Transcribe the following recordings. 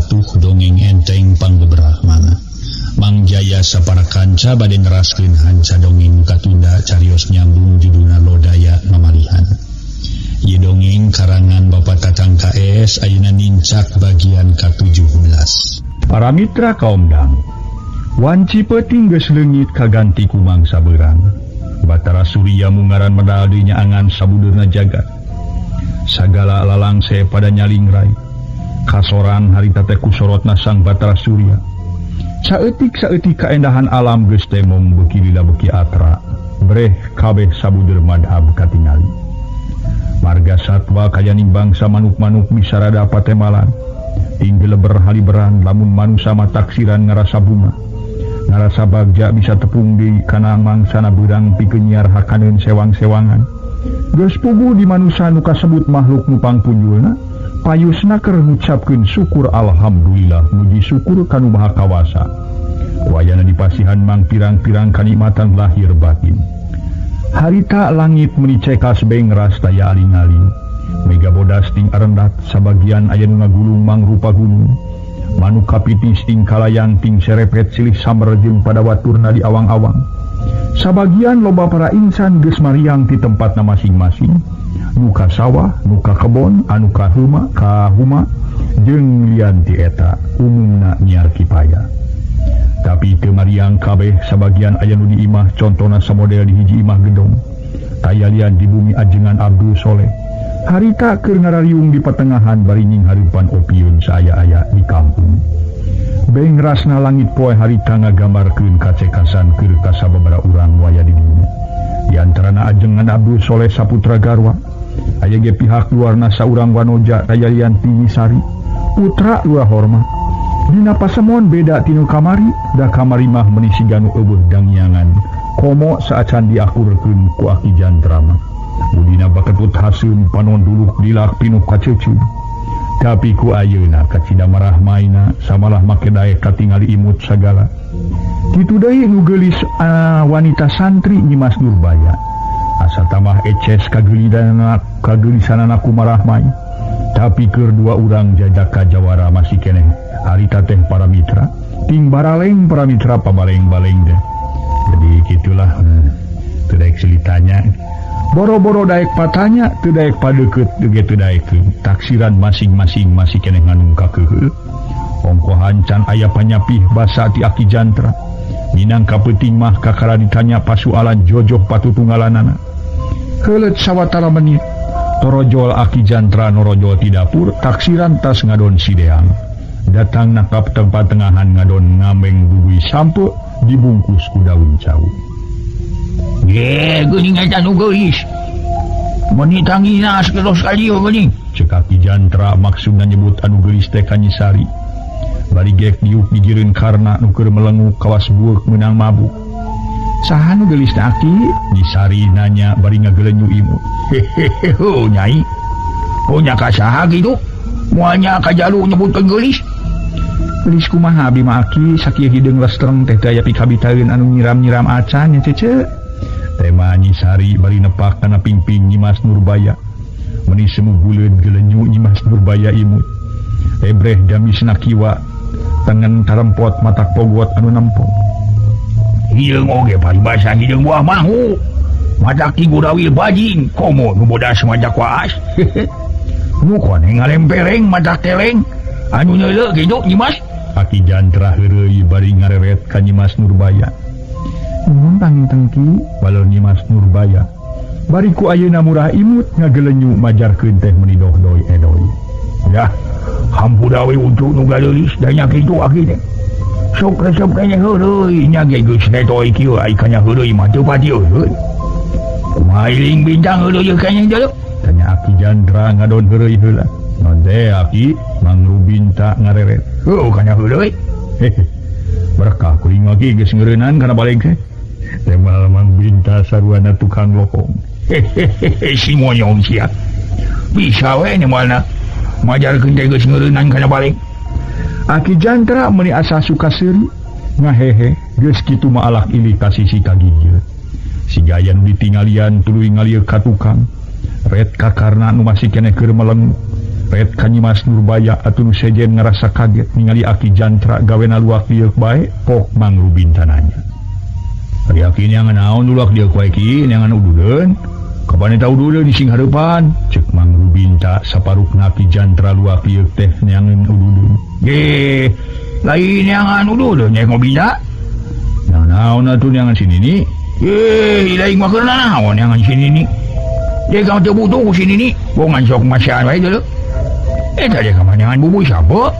atuh dongeng enteng pangbeberahmana. Mang Jaya sapara kanca bade neraskeun hanca dongeng katunda carios nyambung judulna Lodaya Mamalihan. Ieu dongeng karangan Bapak Tatang KS ayeuna nincak bagian ka-17. Para mitra kaum dang, wanci peuting geus leungit kaganti ku mangsa beurang. Batara Surya mungaran medal deui nyaangan sabudeurna jagat. Sagala lalangse pada nyalingrai. Kasoran harita teh kusorotna sang Batara Surya. Saeutik-saeutik kaendahan alam geus temong beuki lila beuki atra. Breh kabeh sabudeur madhab katingali. Marga satwa kayaning bangsa manuk-manuk misarada patemalan. Ting geleber haliberan lamun manusa mah taksiran ngarasa bunga. Ngarasa bagja bisa tepung deui kana mangsana beurang pikeun nyiar hakaneun sewang-sewangan. Geus puguh di manusa nu kasebut makhluk nu pangpunjulna, payusna keur ngucapkeun syukur alhamdulillah muji syukur ka nu Maha Kawasa. Wayana dipasihan mang pirang-pirang kanikmatan lahir batin. Harita langit meuni cekas bengras taya aling-aling. Mega bodas ting arendat sabagian aya nu ngagulung mangrupa gunung. Manuk kapitis ting kalayang ting serepet silih samber jeung pada waturna di awang-awang. Sabagian loba para insan geus mariang ti tempatna masing-masing. Nu ka sawah, nu ka kebon, anu ka huma jeung lian ti eta umumna nyiar kipaya. Tapi teu mariang kabeh sabagian aya nu di imah contona samodel di hiji imah gedong. Taya lian di bumi ajengan Abdul Soleh. Harita keur ngarariung di petengahan bari nyinghareupan opiun saaya-aya di kampung. Bengrasna langit poe harita ngagambarkeun kacekasan keur ka sababaraha urang waya di dinya. Di antarana ajengan Abdul Soleh saputra garwa. Aya ge pihak luarna saurang wanoja taya lian ti Nyisari, putra lurah hormat. Dina pasemon beda tinu kamari, da kamari mah meuni siga nu eueuh dangyangan. Komo saacan diakurkeun ku Aki Jantra mah. Budina baketut haseum panon duluk dilak pinuh kaceuceun. Tapi ku ayeuna kacida marah maina samalah make daek katingali imut sagala. Kitu deui nu geulis wanita santri Nyimas Nurbaya. Asa tamah eces kageulisanana ku marah mai. Tapi keur dua urang jajaka jawara masih keneh harita teh para mitra ting baraleng para mitra pabaleng-baleng deh. Jadi gitulah teu daek silitanya. Boro-boro daek patanya teu daek padeukeut ge teu daekeun. Taksiran masing-masing masih keneh nganung kakeuheuh. Ongkohan can aya panyapih basa ti Aki Jantra. Minangka peuting mah kakara ditanya pasualan jojoh patutunggalanana. Heuleut sawatara menit torojol Aki Jantra norojol ti dapur taksiran tas ngadon sideang. Datang nangkap tempat tengahan ngadon ngameng bubui sampe dibungkus ku daun cau. Ye, geuning eta nu geulis. Meuni tangina saketos ka dieu geuning. Ceuk Aki Jantra maksudna nyebut anu geulis teh ka Nyisari. Bari gek diuk digireun karna nu keur melengu kawas bueuk meunang mabuk. Saha nu geulis teh Aki? Nyisari nanya bari ngagelenyu imut. Hehehe, nyai. Oh nya ka saha kitu? Moal nya ka jalu nyebutkeun geulis. Geulis kumaha abdi mah Aki sakieu hideung lestreng teh teu aya pikabitaeun anu nyiram-nyiram acan nya cece. Tema Nyisari bari nepak kana pingping Nyimas Nurbaya. Meuni semu guleud gelenyu Nyimas Nurbaya imut. Ebreh damisna kiwa tengen tarempot matak pogot anu nempo. Hideung oge paribasa hideung buah mahu. Matak ti gurawil bajing komo nu bodas majak waas. Nu koneng ngalempereng matak teleng anu neuleuh kitu Nyimas. Aki Jantra heureuy bari ngareret ka Nyimas Nurbaya. Nuhun panginten Ki, balon Nyimas Nurbaya. Bari ku ayeuna murah imut ngagelenyu majarkeun teh meuni dohdoy edoy. Yah, hampura we untuk nu galeulis da nya kitu aki teh. Sok resep kanya heureuy nya ge geus netoy kieu ai kanya heureuy mah teu pati eueuh. Kumaha iling bintang heureuy kanya jaluk? Tanya Aki Jantra ngadon heureuy heula. Naon teh Aki? Mang Rubinta ngareret. Heuh kanya heureuy. Hehe. Berkah kuring lagi geus ngeureunnan kana baleg teh. Tema Mang Binta saruana tukang lokong. Hehehe si monyong sia. Bisa we nya moalna. Majarkeun teh geus ngeureunnan kana baleg. Aki Jantra meuni asa suka seuri ngahehe geus kitu mah alak ilih ka sisi kagigil. Siga aya nu ditingalian tuluy ngalieu ka tukang. Ret kakarna nu masih keneh keur meleng. Pet ka Nyimas Nurbaya atuh nu sejen ngarasa kaget ningali Aki Jantra gawena luak lieuk bae pok Mang Rubin tananya. Ari aki neangan naon luak lieuk wae ki neangan ududeun. Kapan eta ududeun sing hareupan? Ceuk Mang Rubin ta saparukna Aki Jantra luak lieuk teh neangan ududeun. Ge, lain neangan ududeun nya ngobina. Nah, naon atuh neangan si Nini? Eh, lain mah keur naon neangan si Nini. Dia ka teu butuh ku si Nini, bongan sok masihan wae deuleu. Eta dia ka neangan bubuy sampo.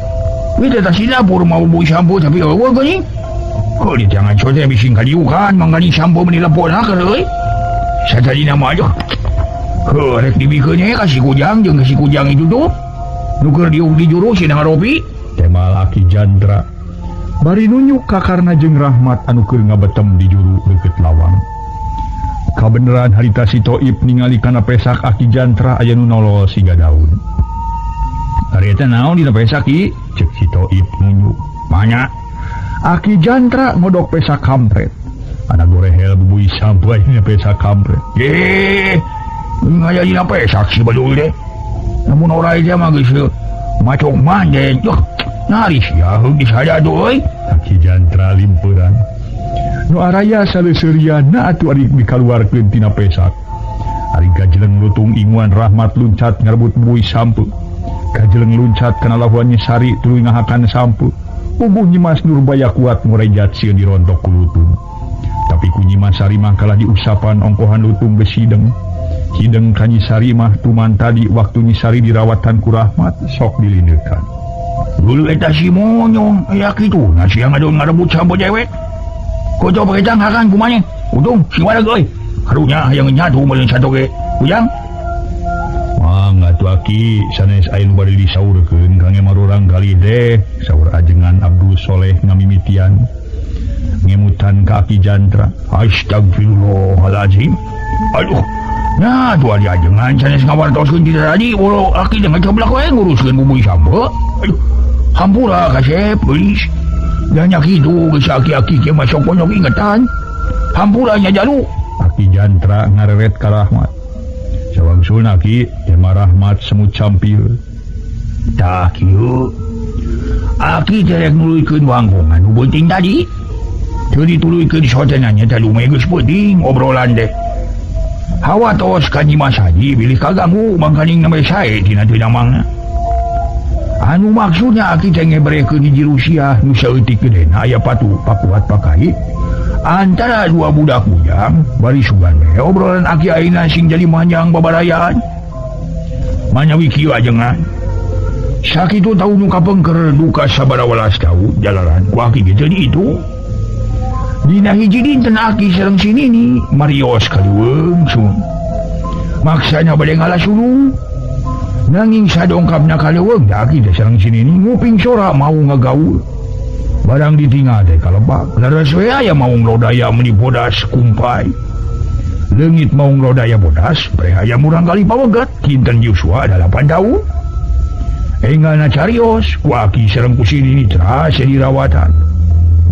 We teh tas dapur mah bubuy sampo tapi eueuh geuning. Kok di jangan sote bising kaliukan mangganing sampo meuni lepona keur euy. Satadina mah aduh. Heuh rek dibikeun nya ka si Kujang jeung si Kujang itu tuh. Nu keur diuk di juru si Robi. Temal Aki Jantra. Bari nunjuk ka Karna jeung Rahmat anu keur ngabetem di juru deukeut lawang. Kabeneran harita si Toib ningali kana pesak Aki Jantra aya nu nolol siga daun. Ari eta naon dina pesak ki? Ceuk si Toib nunjuk. Banyak. Aki Jantra ngodok pesak kampret. Anak gorehel bubui sampo aya pesak kampret. Eh, ngaya dina pesak si badul deh. Namun orai dia mah geus macok manje. Duh, naris ya geus ada euy. Aki Jantra limpeuran. Nu araya saleuseuriana atuh ari dikaluarkeun tina pesak. Ari gajeleng lutung inguan Rahmat luncat ngarebut bubui sampo. Gajeleng luncat kana lahuan Nyi Sari tuluy ngahakan sampo. Puguh Nyimas Nurbaya kuat ngorejat sieun dirontok ku lutung. Tapi ku Nyimas Sari mah kalah diusapan ongkohan lutung geus hideng. Hideng ka Nyi Sari mah tuman tadi waktu Nyi Sari dirawatan ku Rahmat sok dilindeukan. Dulu eta si monyong aya kitu na sia ngadon ngarebut sampo dewek. Kojo paketang hakan kumanya. Untung si wadag euy. Karunya hayang nyatu meureun satu ge. Kujang. Mangga atuh aki sanes aya nu bade disaurkeun kangge marurang kali teh saur ajengan Abdul Soleh ngamimitian ngemutan ka Aki Jantra. Astagfirullahalazim. Aduh. Nah, tuh ari ajengan sanes ngawartoskeun ti tadi ulo aki teh ngacoblak we nguruskeun bubui sampo. Aduh. Hampura kasep geulis. Nya kitu geus aki-aki ge mah sok ponyok ingetan. Hampura nya jalu. Aki Jantra ngareret ka Rahmat. Sawangsulna ki tema Rahmat semut campil. Tah kieu. Aki teh rek nuluykeun wangkongan nu beuting tadi. Teu dituluykeun sotenan nya teh lume geus peuting obrolan teh. Hawa tos ka Nyimas Haji bilih kaganggu mangkaning nembe sae tina teu damangna. Anu maksudna aki teh ngebrekeun hiji Rusia nu saeutik gedena aya patu pakuat pakai. Antara dua budak bujang bari sugan we obrolan aki ayeuna sing jadi manjang babarayaan. Manyawi kieu ajengan. Sakitu taun nu kapengker duka sabaraha welas taun jalaran ku aki ge teu diitung. Dina hiji dinten aki sareng si Nini marios ka leuweung sun. Maksana bade ngalas sulung. Nanging sadongkapna ka leuweung da aki teh sareng si Nini nguping sora mau ngagaul. Barang ditinggal teh kalebak. Leres we aya maung lodaya meuni bodas kumpai. Leungit maung lodaya bodas, breh aya murang kali pawegat kinten yuswa 8 taun. Enggalna carios ku aki sareng ku si Nini teras dirawatan.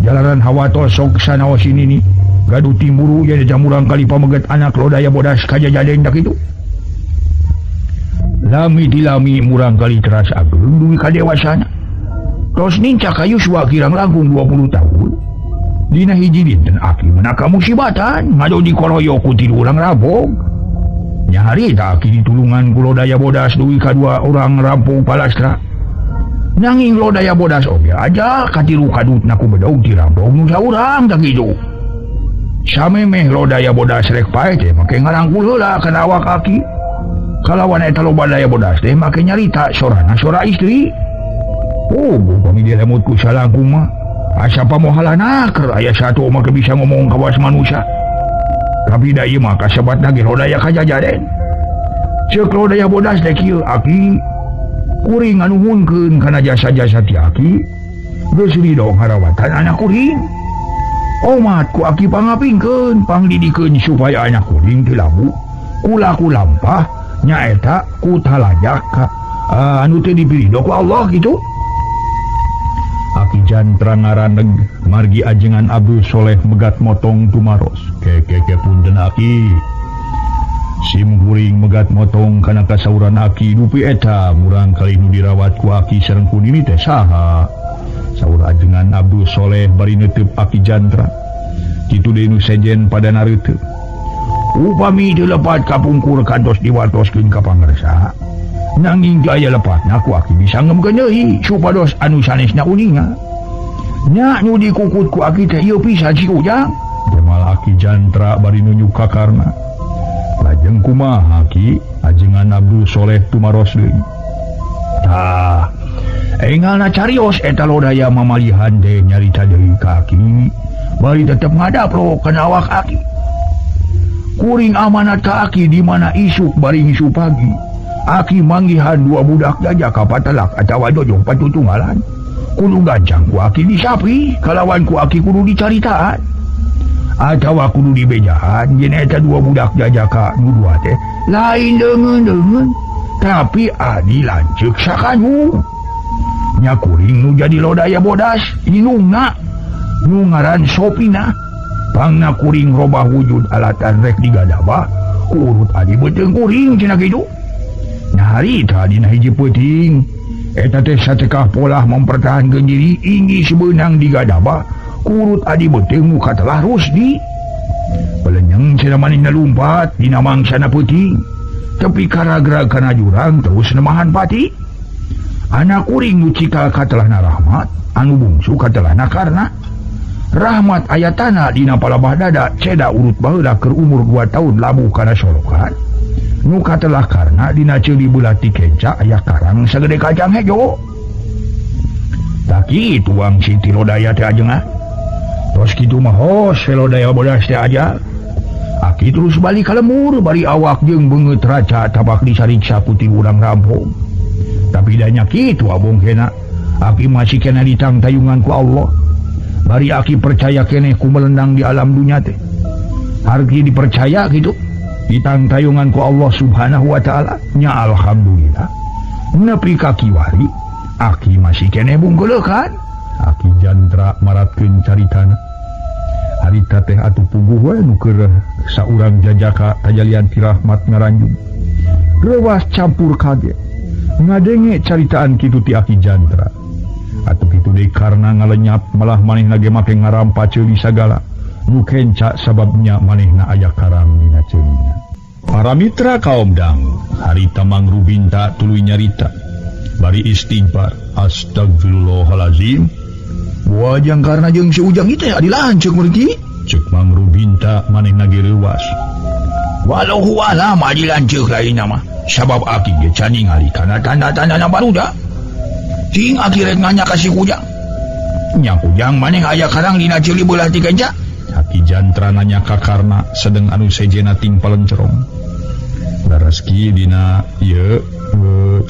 Jalanan hawa sok sanaos si Nini gaduh timburu jadi murang kali pamegat anak lodaya bodas kajajaden tak itu. Lami dilami murang kali teras ageung dugi ka dewasana. Tos nincak ka yuswa kirang langkung 20 tahun. Dina hiji dinten aki menaka musibatan ngado dikoroyok ku tilu urang rabog. Nya harita aki ditulungan ku lodaya bodas dugi ka dua orang rampung palastra. Nanging lodaya bodas oge aja katilu kadutna ku bedog ti rampung nu saurang tak kitu. Samemeh lodaya bodas rek pae teh make ngarangkul heula kana awak aki. Kalawan eta lodaya bodas teh make nyarita sorana sora istri. Oh, upami dilemut ku salangkung mah asa pamohalana keur aya satu mah bisa ngomong kawas manusia. Tapi da ieu mah kasebatna ge lodaya kajajaden. Ceuk lodaya bodas teh kieu aki kuring nganuhunkeun kana jasa-jasa ti aki geus ridho ngarawatan anak kuring. Omat ku aki pangapingkeun pangdidikeun supaya anak kuring teu labu kulaku lampah nyaeta ku talajak anu teu dipilih ku Allah kitu. Aki Jantra ngaraneg margi ajengan Abdul Soleh megat motong tumaros. Keke punten aki. Sim kuring megat motong kana kasauran aki dupi eta murang kali nu dirawat ku aki sareng ku nini teh saha. Saur ajengan Abdul Soleh bari neuteup Aki Jantra. Kitu deui nu sejen pada nareuteup. Upami teu lepat kapungkur kantos diwartoskeun ka pangersa. Nanging teu aya lepatna ku aki bisa ngemkeun deui supados anu sanesna uninga. Nya nu dikukut ku aki teh ieu pisan si Ujang. Gemal Aki Jantra bari nunjuk ka Karna. Lajeng kumaha Ki? Ajengan Abdul Soleh tumaros deui. Tah, engalna carios eta lodaya mamalihan teh nyarita deui ka aki. Bari tetep ngadaplok kana awak aki. Kuring amanat ka aki di mana isuk bari ngisu pagi. Aki manggihan dua budak jajak ka patelak atawa dojong patutunggalan. Kudu gancang ku aki disapi, kalawan ku aki kudu dicaritaan. Atawa kudu dibejahan yen eta dua budak jajaka nu dua teh lain deungeun-deungeun tapi adi lanceuk sakanu. Nya kuring nu jadi lodaya bodas indungna nu ngaran Sopina. Pangna kuring robah wujud alatan rek digadabah ku urut adi beuteung kuring cenah kitu. Nah harita dina hiji peuting eta teh satekah polah mempertahankeun diri inggih sebeunang digadabah kurut adi beuteung muka telah Rusdi. Belenyeng cenah manehna lumpat dina mangsana peuting tepi karagrag kana jurang terus nemahan pati. Anak kuring nu cikal katelahna Rahmat, anu bungsu katelahna Karna. Rahmat aya tanah dina palabah dada ceda urut baheula keur umur 2 tahun labuh kana solokan. Nu katelah Karna dina ceuli belah ti kenca aya karang sagede kacang hejo. Tah kitu wang Siti Lodaya teh ajengan. Tos kitu mah hos lodaya bodas teh aja. Aki terus balik ka lemur bari awak jeung beungeut raca tabak disariksa ku ti urang rampung. Tapi da nya kitu abong kena. Aki masih kena ditangtayungan ku Allah. Bari aki percaya keneh ku melendang di alam dunya teh. Hargi dipercaya gitu. Ditangtayungan ku Allah Subhanahu wa taala. Nya alhamdulillah. Nepi ka kiwari aki masih keneh bungkeleukan. Aki Jantra maratkeun caritana. Harita teh atuh puguh we nu keur saurang jajaka tajalian ti Rahmat ngaranjung. Reuwas campur kaget. Ngadenge caritaan kitu ti Aki Jantra. Atuh kitu deui karna ngalenyap malah manehna ge make ngarampa ceuli sagala. Nu kenca sababnya manehna aya karang dina ceulina. Para mitra kaum dangu, harita Mang Rubinta tuluy nyarita. Bari istighfar, astagfirullahalazim. Wajang karena jeung si Ujang itu adi lanceuk meureun. Ceuk Mang Rubinta manehna ge reuwas. Walau alam adi lanceuk lainna mah, sabab aki ge can ningali kana tanda-tandana barudak. Cing aki rek nanya ka si Ujang. Nya Ujang maneh aya karang dina ceuli beulah ti kenca? Aki Jantra nanya ka Karna sedeng anu sejena ting palencerong. Lareski dina ieu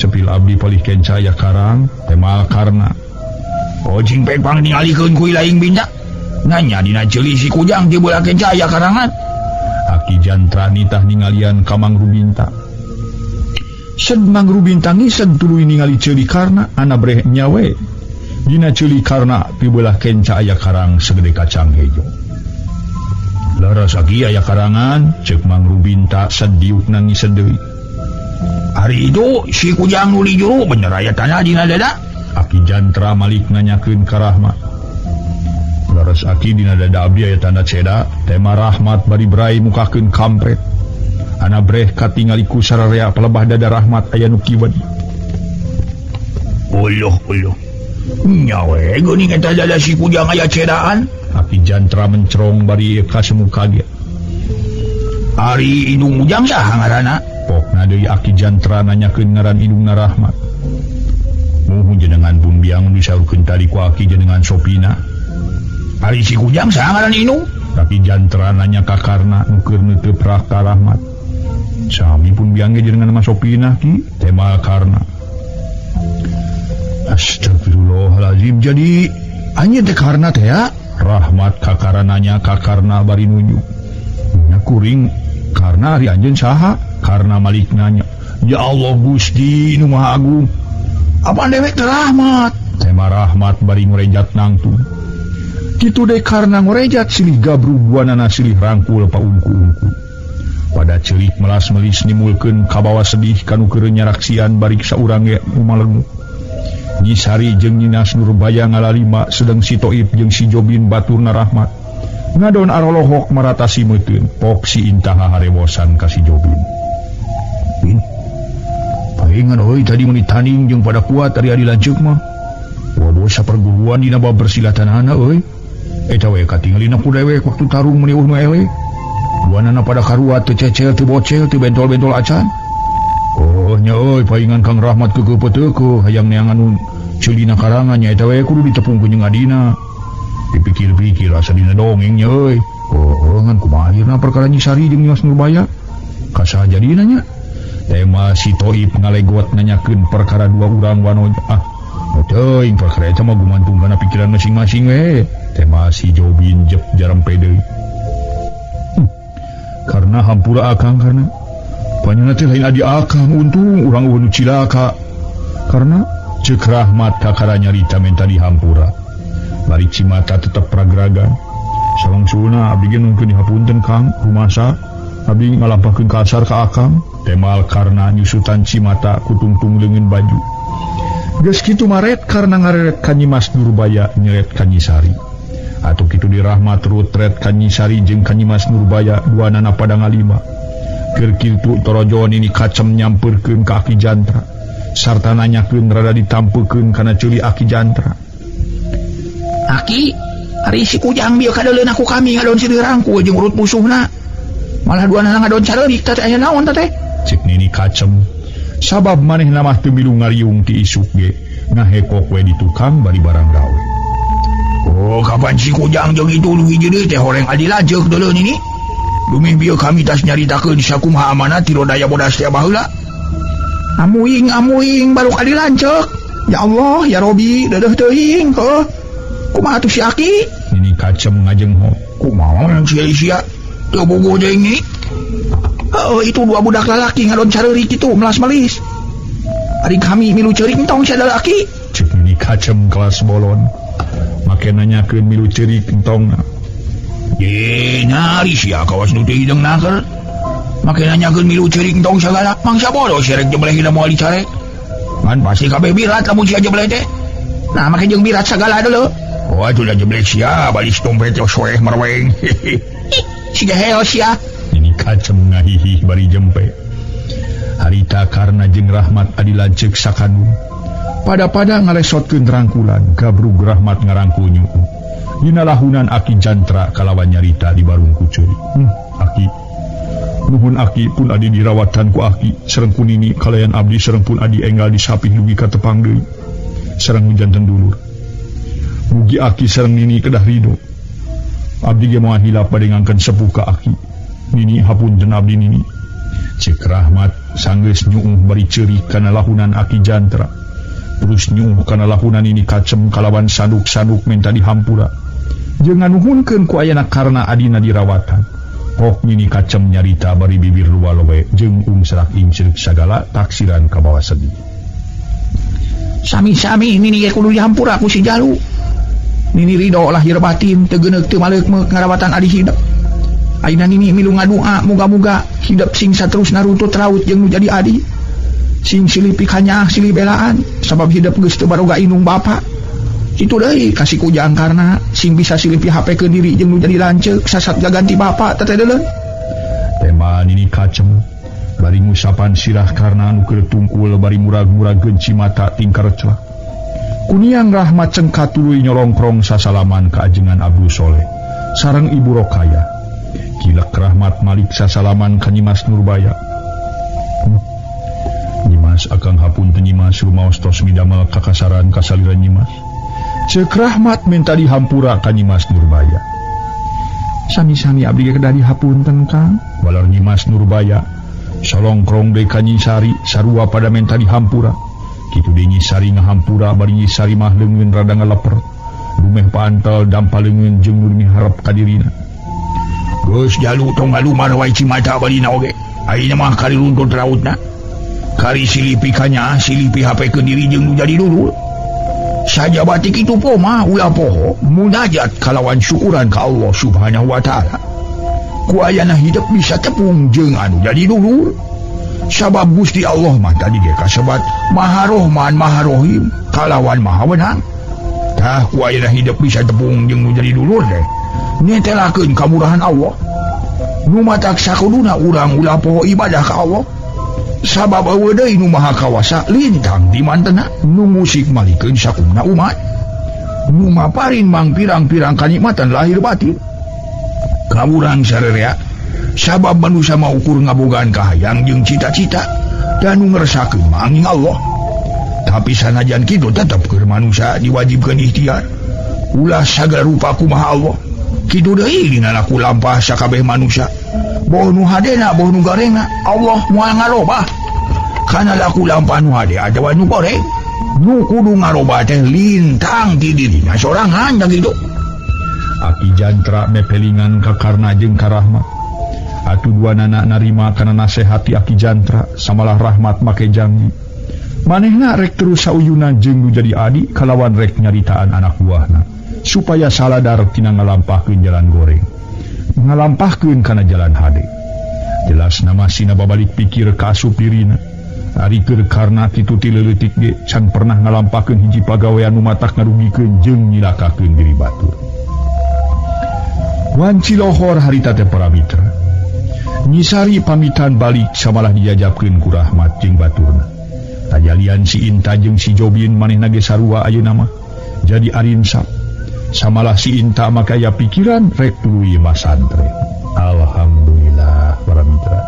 cepil abdi palih kenca aya karang temal Karna. Oh cing pek pang ningalikeun ku laing binta. Nanya dina ceuli si Kujang ti beulah kenca aya karangan. Aki Jantra nitah ningalian ka Mang Rubinta. Sed Mang Rubinta ngised tuluy ningali ceuli Karna ana breh nyawe. Dina ceuli Karna ti beulah kenca aya karang segede kacang hejo. Leres aki aya karangan ceuk Mang Rubinta sed diukna ngised deui. Ari itu si Kujang nu di juru bener aya tanah dina dada. Aki Jantra malik nanyakeun ka Rahmat. Leres aki dina dada abdi aya tanda ceda, tema Rahmat bari brai mukakeun kampret. Ana breh katingali ku sararea palebah dada Rahmat aya nu kiwet. Uluh uluh. Nyawe geuning eta dada si Kujang aya cedaan. Aki Jantra mencerong bari kasemu kaget. Ari indung Ujang saha ngaranna? Pokna deui Aki Jantra nanyakeun ngaran indungna Rahmat. Muhun jenengan pun biang disaurkeun tadi ku aki jenengan Sopina. Ari si Kujang saha ngaran indung? Aki Jantra nanya ka Karna nu keur neuteub ka Rahmat. Sami pun biang ge jenengan mah Sopina ki, tema Karna. Astagfirullahalazim, jadi anjeun teh Karna teh ya? Rahmat kakara nanya ka Karna bari nunjuk. Nya kuring Karna ari anjeun saha? Karna malik nanya. Ya Allah Gusti nu Maha Agung. Apaan dewek teh Rahmat? Tema Rahmat bari ngorejat nangtung. Kitu deui karna ngorejat silih gabrug buanana silih rangkul paungku-ungku. Pada ceurik melas-melis nimulkeun kabawa sedih kanu keur nyaraksian barik saurang ge umalenguk. Nyi Sari jeung Nyimas Nurbaya ngalalima sedeng si Toib jeung si Jobin baturna Rahmat. Ngadon arolohok maratasi meuteun pok si Intaha harewosan ka si Jobin. Bin. Paingan euy tadi meuni tanding jeung pada kuat ari adi lanceuk mah. Waduh saperguruan dina bab persilatanana euy. Eta we katingalina ku dewek waktu tarung meuni eueuh nu eleh. Duanana pada karuat teu cecel teu bocel teu bentol-bentol acan. Oh nya euy paingan Kang Rahmat keukeuh hayang neangan nu ceulina karangan nya eta we kudu ditepungkeun jeung adina. Dipikir-pikir asa dina dongeng nya euy. Oh ngan kumaha akhirna perkara Nyi Sari jeung Nyimas Nurbaya. Kasaha jadina nya? Tema si Toib ngalegot nanyakeun perkara dua urang wanoja. Ah, teuing perkara eta mah gumantung kana pikiran masing-masing we. Tema si Jobin jep jarempe deui. Karena hampura akang karena panyana teh lain adi akang untung urang eueuh nu cilaka. Karena ceuk Rahmat kakara nyarita menta dihampura. Bari cimata tetep ragragan. Salangsulna abdi ge nungkeun dihapunten Kang, rumasa abdi ngalampahkeun kasar ka akang. Temal karena nyusutan cimata kutungtung leungeun baju. Geus kitu maret karena ngareret ka Nyimas Nurbaya nyeret ka Nyi Sari. Atuh kitu di Rahmat rutret ka Nyi Sari jeung ka Nyimas Nurbaya duanana pada ngalima. Keur kitu torojon ini kacem nyampeurkeun ka Aki Jantra. Sarta nanyakeun rada ditampekeun kana ceuli Aki Jantra. Aki, ari si Kujang bieu kadeuleun ku kami ngadon sideurangku jeung urut musuhna. Malah duanana ngadon careurik teh aya naon teh? Cek Nini kacem. Sabab manehna mah teu milu ngariung ti isuk ge ngahekok we di tukang bari barang gawe. Oh, kapan si Kujang jeung itu nu hiji deui teh horeng adi lanceuk deuleun ini? Dumeh bieu kami tas nyaritakeun sakumaha amanat ti Lodaya bodas teh baheula. Amuing amuing baru adi lanceuk. Ya Allah, ya Robi, deudeuh teuing heuh. Kumaha tuh si Aki? Nini kacem ngajengho. Kumaha si sia? Teu bogoh deui ini. Heuh, itu dua budak lalaki ngadon careurik kitu melas-melis. Ari kami milu ceurik entong sia lalaki. Cek Nini kacem kelas bolon. Make nanyakeun milu ceurik entongna. Ye, nyari sia kawas nu teu hideung naker. Make nanyakeun milu ceurik entong sagala. Mangsa bodoh sia rek jebleh hina moal dicarek. Ngan pasti kabeh birat lamun sia jebleh teh. Nah, make jeung birat sagala deuleu. Oh, atuh da jebleh sia balis dompet teh soeh merweng. Siga heo sia. Nini kacem ngahihih bari jempe. Harita karena jeung Rahmat adi lanceuk sakandung. Pada-pada ngalesotkeun rangkulan, gabrug Rahmat ngarangkul nyuuh. Dina lahunan Aki Jantra kalawan nyarita di barung ku ceurik. Aki. Nuhun Aki pun adi dirawatan ku Aki, sareng ku Nini kalayan abdi sareng pun adi enggal disapih dugi ka tepang deui. Sareng janten dulur. Mugi Aki sareng Nini kedah ridho. Abdi ge moal hilap bade ngangkeun sepuh ka Aki. Nini hapunten abdi Nini. Cek Rahmat sanggeus nyuuh bari ceurik kana lahunan Aki Jantra. Terus nyuuh kana lahunan Nini kacem kalawan sanduk-sanduk minta dihampura. Jeung nganuhunkeun ku ayana karna adina dirawatan. Pok Nini kacem nyarita bari bibir luwa-lowe jeung ungsrak ingcrek sagala taksiran kabawa sedih. Sami-sami Nini ge kudu dihampura ku si Jalu. Nini ridho lahir batin teu geuneuk teu maleuk-meuk ngarawatan adi hidep. Ayeuna Nini milu ngadua muga-muga hidep sing saterusna runtut raut jeung nu jadi adi. Sing silih pikanyaah silih belaan sabab hidep geus teu baroga indung bapa. Kitu deui ka si Kujang karna sing bisa silih pihapekeun diri jeung nu jadi lanceuk sasat gaganti bapa teh deuleu. Tema Nini kacem bari ngusapan sirah karna anu keur tungkul bari murag-muragkeun cimata tingkar celak. Kuniang Rahmat cengkat tuluy nyolongkrong sasalaman ka ajengan Abdul Soleh sareng Ibu Rokaya. Kilek Rahmat malik sasalaman ka Nyimas Nurbaya. Nyimas akang hapunten Nyimas rumaos tos midamel kakasaran kasaliran Nyimas. Ceuk Rahmat minta dihampura ka Nyimas Nurbaya. Sami-sami abdi ge kedah dihapunten Kang. Balar Nyimas Nurbaya solongkrong deui ka Nyi Sari sarua pada minta dihampura. Kitu deui Nyi Sari ngahampura bari Nyi Sari mah leungeun rada ngaleper. Dumeh pantel dampa leungeun jeung nu miharep ka dirina. Geus jalu tong ngalumar wae cimata balina oge. Ayeuna mah kari runtut rautna. Kari silih pikanyaah silih pihapekeun diri jeung nu jadi dulur. Saja batik itu po mah ulah poho munajat kalawan syukuran ka Allah Subhanahu wa taala. Ku ayana hidup bisa tepung jeung anu jadi dulur. Sabab Gusti Allah mah tadi ge kasebat Maha Rahman Maha Rahim kalawan Maha Wenang. Tah ku ayana hidup bisa tepung jeung nu jadi dulur teh nyetelakeun kamurahan Allah. Nu matak sakuduna urang ulah poho ibadah ka Allah. Sabab eueuh deui nu maha kawasa lintang di mantena nu musik malikeun sakumna umat. Nu maparin mang pirang-pirang kanikmatan lahir batin. Ka urang sarerea sabab manusia mah ukur ngabogaan kahayang jeung cita-cita dan nu ngeresakeun mah angin Allah. Tapi sanajan kitu tetep keur manusia diwajibkeun ikhtiar. Ulah sagala rupa kumaha Allah. Kitu deui dina laku lampah sakabeh manusia. Boh nu hadena boh nu garengna Allah moal ngarobah. Kana laku lampah nu hade atawa nu goreng. Nu kudu ngarobah teh lintang ti dirina sorangan da kitu. Aki Jantra mepelingan ka Karna jeung ka Rahmat. Atuh dua nana narima kana nasehat ti Aki Jantra samalah Rahmat make janji. Manehna rek terus sauyuna jeung nu jadi adi kalawan rek nyaritaan anak buahna supaya saladar tina ngalampahkeun jalan goreng. Ngalampahkeun kana jalan hade. Jelas nama sina babalik pikir ka asup dirina. Ari keur Karna kitu ti leutik ge can pernah ngalampahkeun hiji pagawean nu matak ngarugikeun jeung nyilakakeun diri batur. Wanci lohor harita teh para mitra. Nyisari pamitan balik samalah dijajabkeun ku Rahmat jeung baturna. Tajalian si Inta jeung si Jobin manehna ge sarua ayeuna mah. Jadi arinsap. Samalah si Inta maka aya pikiran rek tuluy masantren. Alhamdulillah para mitra.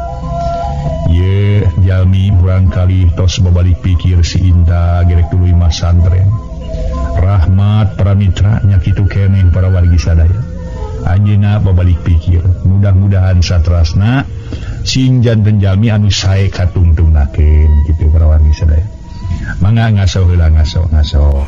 Ye jalmi murangkali tos babalik pikir si Inta gerek tuluy masantren. Rahmat para mitra nya kitu keneh para wargi sadaya. Anjeunna babalik pikir, mudah-mudahan satrasna sing janten jalmi anu sae katungtungnakeun kitu para wargi sadaya. Mangga ngaso heula ngaso ngaso.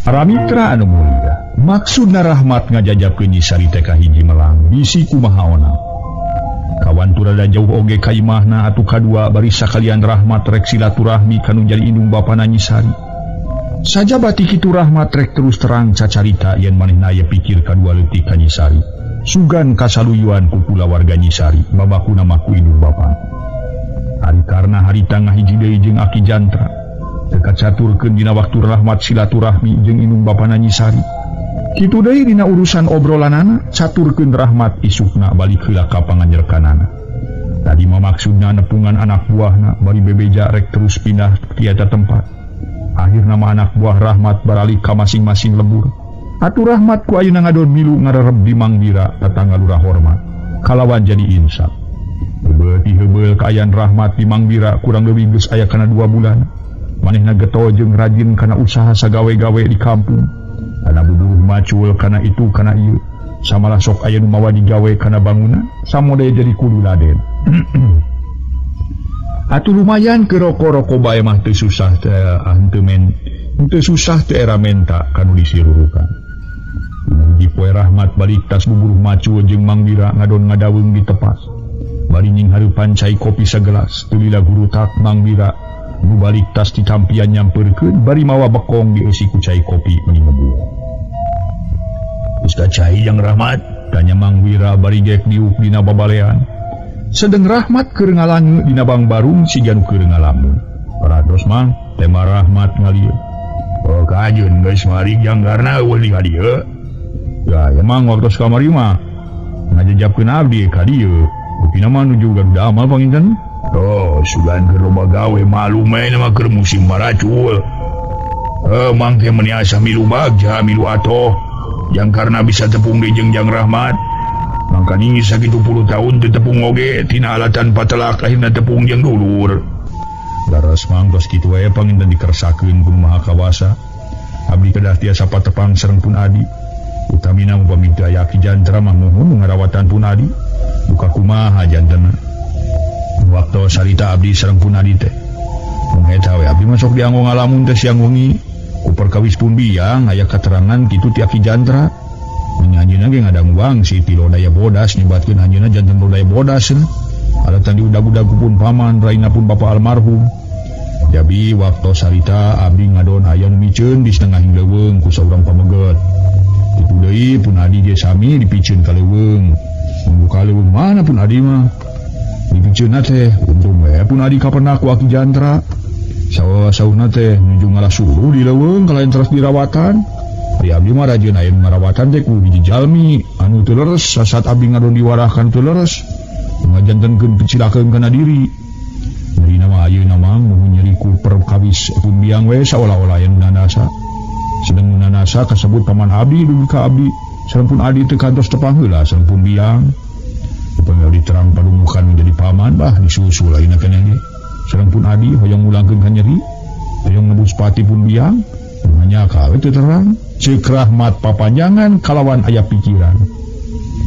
Para mitra anu mulia, maksudna Rahmat ngajajabkeun Nyisari teh ka hiji melang bisi kumaha onang. Kawantu rada jauh oge ka imahna atuh kadua bari sakalian Rahmat rek silaturahmi kanu jadi indung bapana Nyisari. Sajabati kitu Rahmat rek terus terang cacarita yen manehna aya pikir kadua leutik ka Nyisari. Sugan kasaluyuan ku kulawarga Nyisari babakuna mah ku indung bapana. Ari karna harita ngahiji deui jeung Aki Jantra. Teu kacaturkeun dina waktu Rahmat silaturahmi jeung indung bapana Nyisari. Kitu deui dina urusan obrolanana caturkeun Rahmat isukna balik heula ka panganjerkanana. Tadi mah maksudna nepungan anak buahna bari bebeja rek terus pindah ti eta tempat. Akhirna mah anak buah Rahmat baralik ka masing-masing lembur. Atuh Rahmat ku ayeuna ngadon milu ngarereb di Mangwira tatangga lurah hormat. Kalawan jadi insaf. Heubeul ti heubeul kaayaan Rahmat di Mangwira kurang leuwih geus aya kana 2 bulan. Manehna getol jeung rajin kana usaha sagawe-gawe di kampung. Kana buburuh macul kana itu kana ieu. Samalah sok aya nu mawa digawe kana bangunan, samodaya jadi kudu laden. Atuh lumayan ke roko-roko bae mah teu susah teh henteu men. Henteu susah teu era menta kanu disirurukan. Di poe Rahmat balik tas buburuh macul jeung Mangwira ngadon ngadaweung di tepas. Bari nying hareupan cai kopi sagelas, teu lila gurutak Mangwira nu balik tas ditampian nyamperkeun bari mawa bekong dieusi ku cai kopi meni ngebuh. Geus ka cai jang Rahmat? Tanya Mangwira bari gek diuk dina babalean. Sedeng Rahmat keur ngalange dina bangbarung siga nu keur ngalamun. Paratos mang tema Rahmat ngalieu. Oh kajeun geus mari jang karna eueuh di dieu. Ya emang waktu kamari mah ngajejapkeun abdi ka dieu. Buktina mah nuju Garuda amal panginten. Oh, sugan keur loba gawe malu main mah keur musim maracul. Mang teh meuni asa milu bagja milu atoh. Yang karena bisa tepung di jeung Jang Rahmat. Mangkani sakitu puluh tahun teu tepung oge tina alatan patelak akhirna tepung jeung dulur. Daras mang tos kitu wae panginten dikersakeun ku Maha Kawasa. Abdi kedah tiasa patepang sareng pun adi. Utamina upami teu aya Ki Jantra mah muhun ngarawatan pun adi. Duka kumaha jantena. Waktu sarita abdi sareng pun adi teh. Mung eta we abdi mah sok dianggo ngalamun teh siang wengi. Ku perkawis pun biang aya katerangan kitu ti Aki Jantra. Anjeunna ge ngadang wangsi ti Lodaya Bodas nyebatkeun anjeunna janten Lodaya Bodas cenah. Alatan diudag-udag ku pun paman raina pun bapa almarhum. Jabi waktu sarita abdi ngadon aya nu miceun di setengah leuweung ku saurang pameget. Kitu deui pun adi ge sami dipiceun ka leuweung. Membuka leuweung mana pun adi mah. Dipiceunna teh untung we pun adi kapenak ku Aki Jantra. Sawa-sauna teh nuju ngalah suruh di leuweung kalayan teras dirawatan. Ari abdi mah rajin aya nu ngarawatan teh ku hiji jalmi anu teu leres sasat abdi ngadon diwarahkan teu leres. Ngajantenkeun picilakeun kana diri. Nyeri nama ayeuna mah muhun nyeri ku perkawis pun biang we saolah-olah aya nu nanasa. Sedeng nu nanasa kasebut paman abdi dugi ka abdi sareng pun adi teu kantos tepang heula sareng pun biang. Upami abdi terang padumukan menjadi paman bah disusul ayeuna keneh ge. Sareng pun adi hoyong ngulangkeun ka nyeri, hoyong nebus pati pun biang, hanya kawe teu terang. Ceuk Rahmat papanjangan kalawan aya pikiran.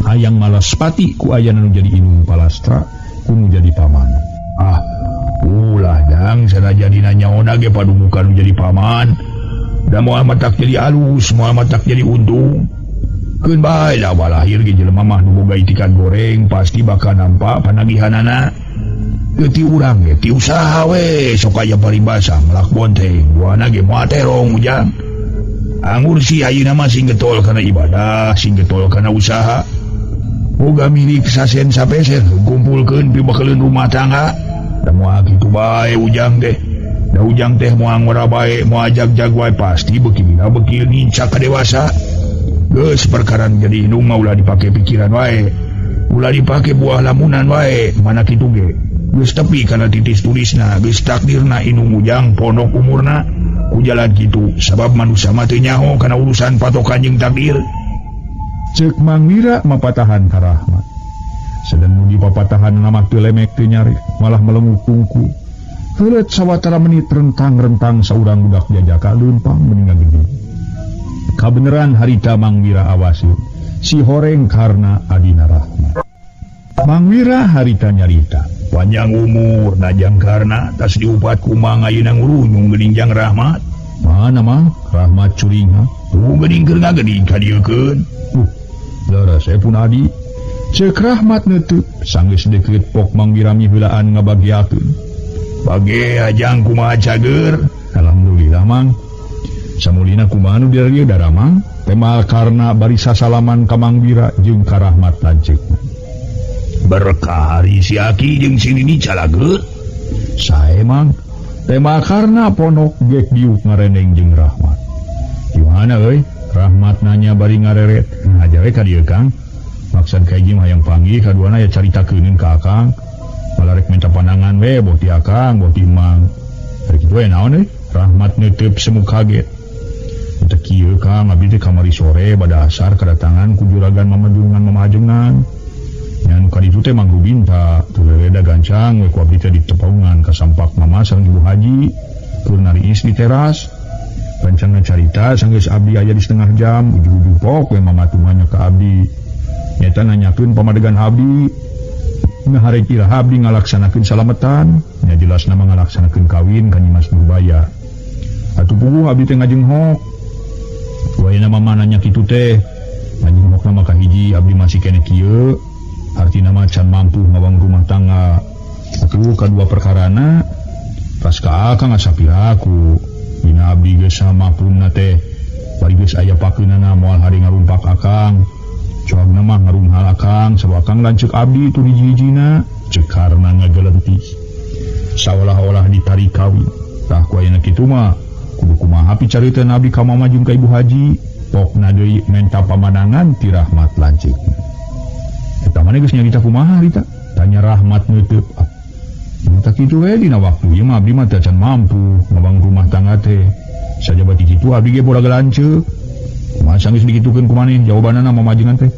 Hayang malas pati ku ayana nu jadi inung palastra ku nu jadi paman. Ah, ulah dang sanajan dina nyaona ge padumukan nu jadi paman. Da moal matak jadi alus, moal matak jadi untung. Keun bae da lahir ge jelema mah nu boga itikan goreng pasti bakal nampak panagihanana. Teu ti urang ge ti usaha we sok aya paribasa melak bonteng, buana ge moal terong ujang. Anggur si ayeuna mah sing getol kana ibadah, sing getol kana usaha. Boga milik sasen sapeser kumpulkeun pibakaleun rumah tangga. Da moal kitu bae ujang teh. Da ujang teh moal ngora bae, moal jag-jag wae pasti beuki dina beuki nincak ka dewasa. Geus perkara jadi indung mah ulah dipake pikiran wae. Ulah dipake buah lamunan wae, mana kitu ge. Geus tepi kana titis tulisna, geus takdirna indung ujang pondok umurna. Ku jalan kitu sabab manusia mah teu nyaho kana urusan patokan jeung takdir. Ceuk Mang Wira mapatahan ka Rahmat. Sedeng nu dipapatahan mah teu lemek teu nyari, malah melenguk tungku. Heuleut sawatara menit rentang-rentang saurang budak jajaka leumpang meni ngagede. Kabeneran harita Mang Wira awaseun si horeng karena adina Rahmat. Mang Wira harita nyarita panjang umur najang karena tas diupat ku Mang ayeuna ngurunyung geuning jang Rahmat. Mana Mang? Rahmat curingha. Tuh geuning keur ngageuning ka dieukeun. Leres we pun adi. Ceuk Rahmat neuteuk sanggeus deukeut pok Mang Wira miheulaan ngabagiakeun. Bage ajang kumaha cager? Alhamdulillah Mang. Samulina kumaha nu dieu daramang? Temal karena bari sasalaman ka Mang Wira jeung ka Rahmat lanceuk. Berkah hari si Aki jeung si Nini calage. Sae Mang. Tema karena ponok gek diuk ngareneng jeung Rahmat. Gimana euy? Rahmat nanya bari ngareret. Ngajar we ka dieu Kang. Maksad ka hiji mah hayang panggih kaduana ya caritakeun ka Akang. Malah rek minta pandangan we boh ti Akang, boh ti Mang. Rek kitu we naon euy? Rahmat neuteub semu kaget. Teu kieu Kang, abdi teh kamari sore bada asar kedatangan ku juragan mamajungan mamajungan. Nya nu kaditu teh Mang Rubinta, teu leleda gancang we ku abdi teh ditepaungan ka sampak mama sareng Ibu Haji. Tur nariis di teras. Rencana carita sanggeus abdi aya di setengah jam, ujug-ujug pok we mama tumanya ka abdi. Nyata nanyakeun pamadegan abdi. Ngaharek iraha abdi ngalaksanakeun salametan, nya jelasna mah ngalaksanakeun kawin ka Nyimas Nurbaya. Atuh puguh abdi teh ngajenghok. Wayana mama nanya kitu teh, ngajenghokna mah kahiji abdi masih keneh kieu. Artina mah can mampu ngawang rumah tangga. Atuh kadua perkarana pas ka akang asa piraku. Dina abdi geus samapunna teh bari geus aya pakeunana moal hari ngarumpak akang. Coagna mah ngarumhal akang, sabab akang lanceuk abdi tu hiji-hijina. Ceuk karna ngagelentis. Saolah-olah ditarik kawin. Tah ku ayeuna kitu mah kudu kumaha picariteun abdi ka mama jeung ka Ibu Haji. Pokna deui menta pamandangan ti Rahmat lanceuk. Eta maneh geus nyarita kumaha harita? Tanya Rahmat neuteub. Ah, tak kitu we dina waktu ieu mah abdi mah teu can mampu ngabang rumah tangga teh. Sajaba ti kitu abdi ge boga lanceuk. Kumaha sanggeus dikitukeun ku maneh jawabanana mamajengan teh.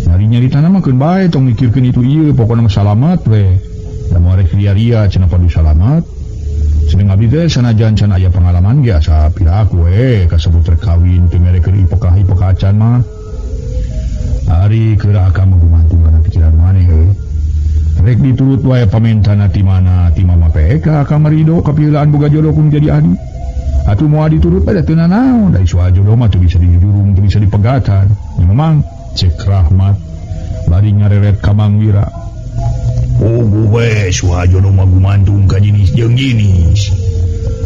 Nyari nyaritana mah keun bae tong mikirkeun itu ieu pokona mah salamat we. Da moal rek ria-ria cenah padu salamat. Sedeng abdi teh sanajan can aya pengalaman ge asa piraku we kasebut rek kawin teu merekeun ipekah-ipekah acan mah. Ari keur akang mah gumantung kana pikiran maneh euy. Rek diturut wae pamentana ti mana ti mama PK akang marido kapiheulaan boga jodoh ku jadi adi. Atuh moal diturut pada teu nanaon da soal jodoh mah teu bisa dijujurung teu bisa dipegatan. Memang cek Rahmat bari ngareret ka Mang Wira. Puguh we Suhajono mah gumantung ka jinis jeung jinis.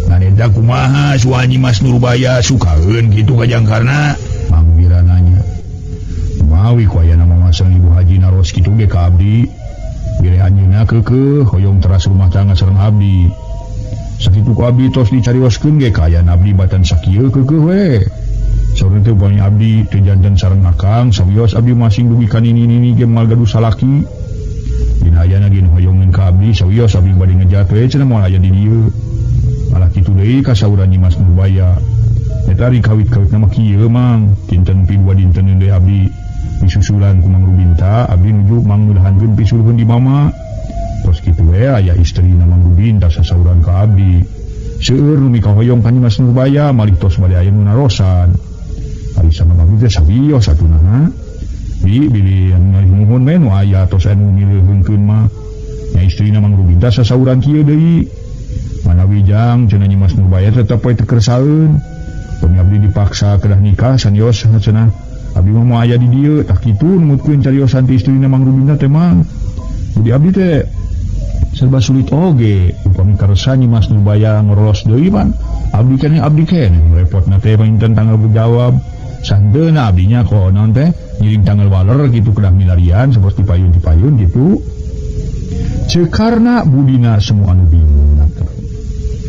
Ngan eta kumaha Suha Nyimas Nurbaya sukaeun kitu ka Jangkarna? Mang Wira nanya. Mawi ku ayana mama sareng Ibu Haji naros kitu ge ka abdi. Bilih anjeunna keukeuh hoyong teras rumah tangga sareng abdi. Sakitu ku abdi tos dicarioskeun ge ka ayana abdi batan sakieu keukeuh we. Saurna teh upami abdi teu janten sareng akang sawios abdi masing dugi ka nini-nini ge moal gaduh salaki. Dina ayana ge nu hoyongeun ka abdi sawios abdi bade ngejat we cenah moal aya di dieu. Malah kitu deui kasauran Nyimas Nurbaya. Eta ari kawit-kawitna mah kieu Mang, dinten pi dua dinten deui abdi disusulan ku Mang Rubinta, abdi nuju mangmudahankeun pisuluhun di mama. Tos kitu we aya istrina Mang Rubinta sasauran ka abdi. Seueur nu mikahoyong ka Nyimas Nurbaya malih tos bade aya nu narosan. Ari sama abdi teh sawios atuh Bi bilih anu ngalih muhun we nu aya tos anu mileuheungkeun mah. Nya istrina Mang Rubinta sasauran kieu deui. Manawi jang cenah Nyimas Nurbaya tetep we teu kersaeun. Pami abdi dipaksa kedah nikah sanios cenah abdi mah moal aya di dieu tah kitu numutkeun cariosan ti istrina Mang Rubinta teh Mang. Jadi abdi teh serba sulit oge upami karsa Nyimas Nurbaya ngorolos deui pan abdi keneh repotna teh panginten tanggal jawab sandeuna abdinya kok naon teh ngiring tanggal waler gitu kedah milarian seperti payun-payun gitu. Cekarna budina semua anu bingung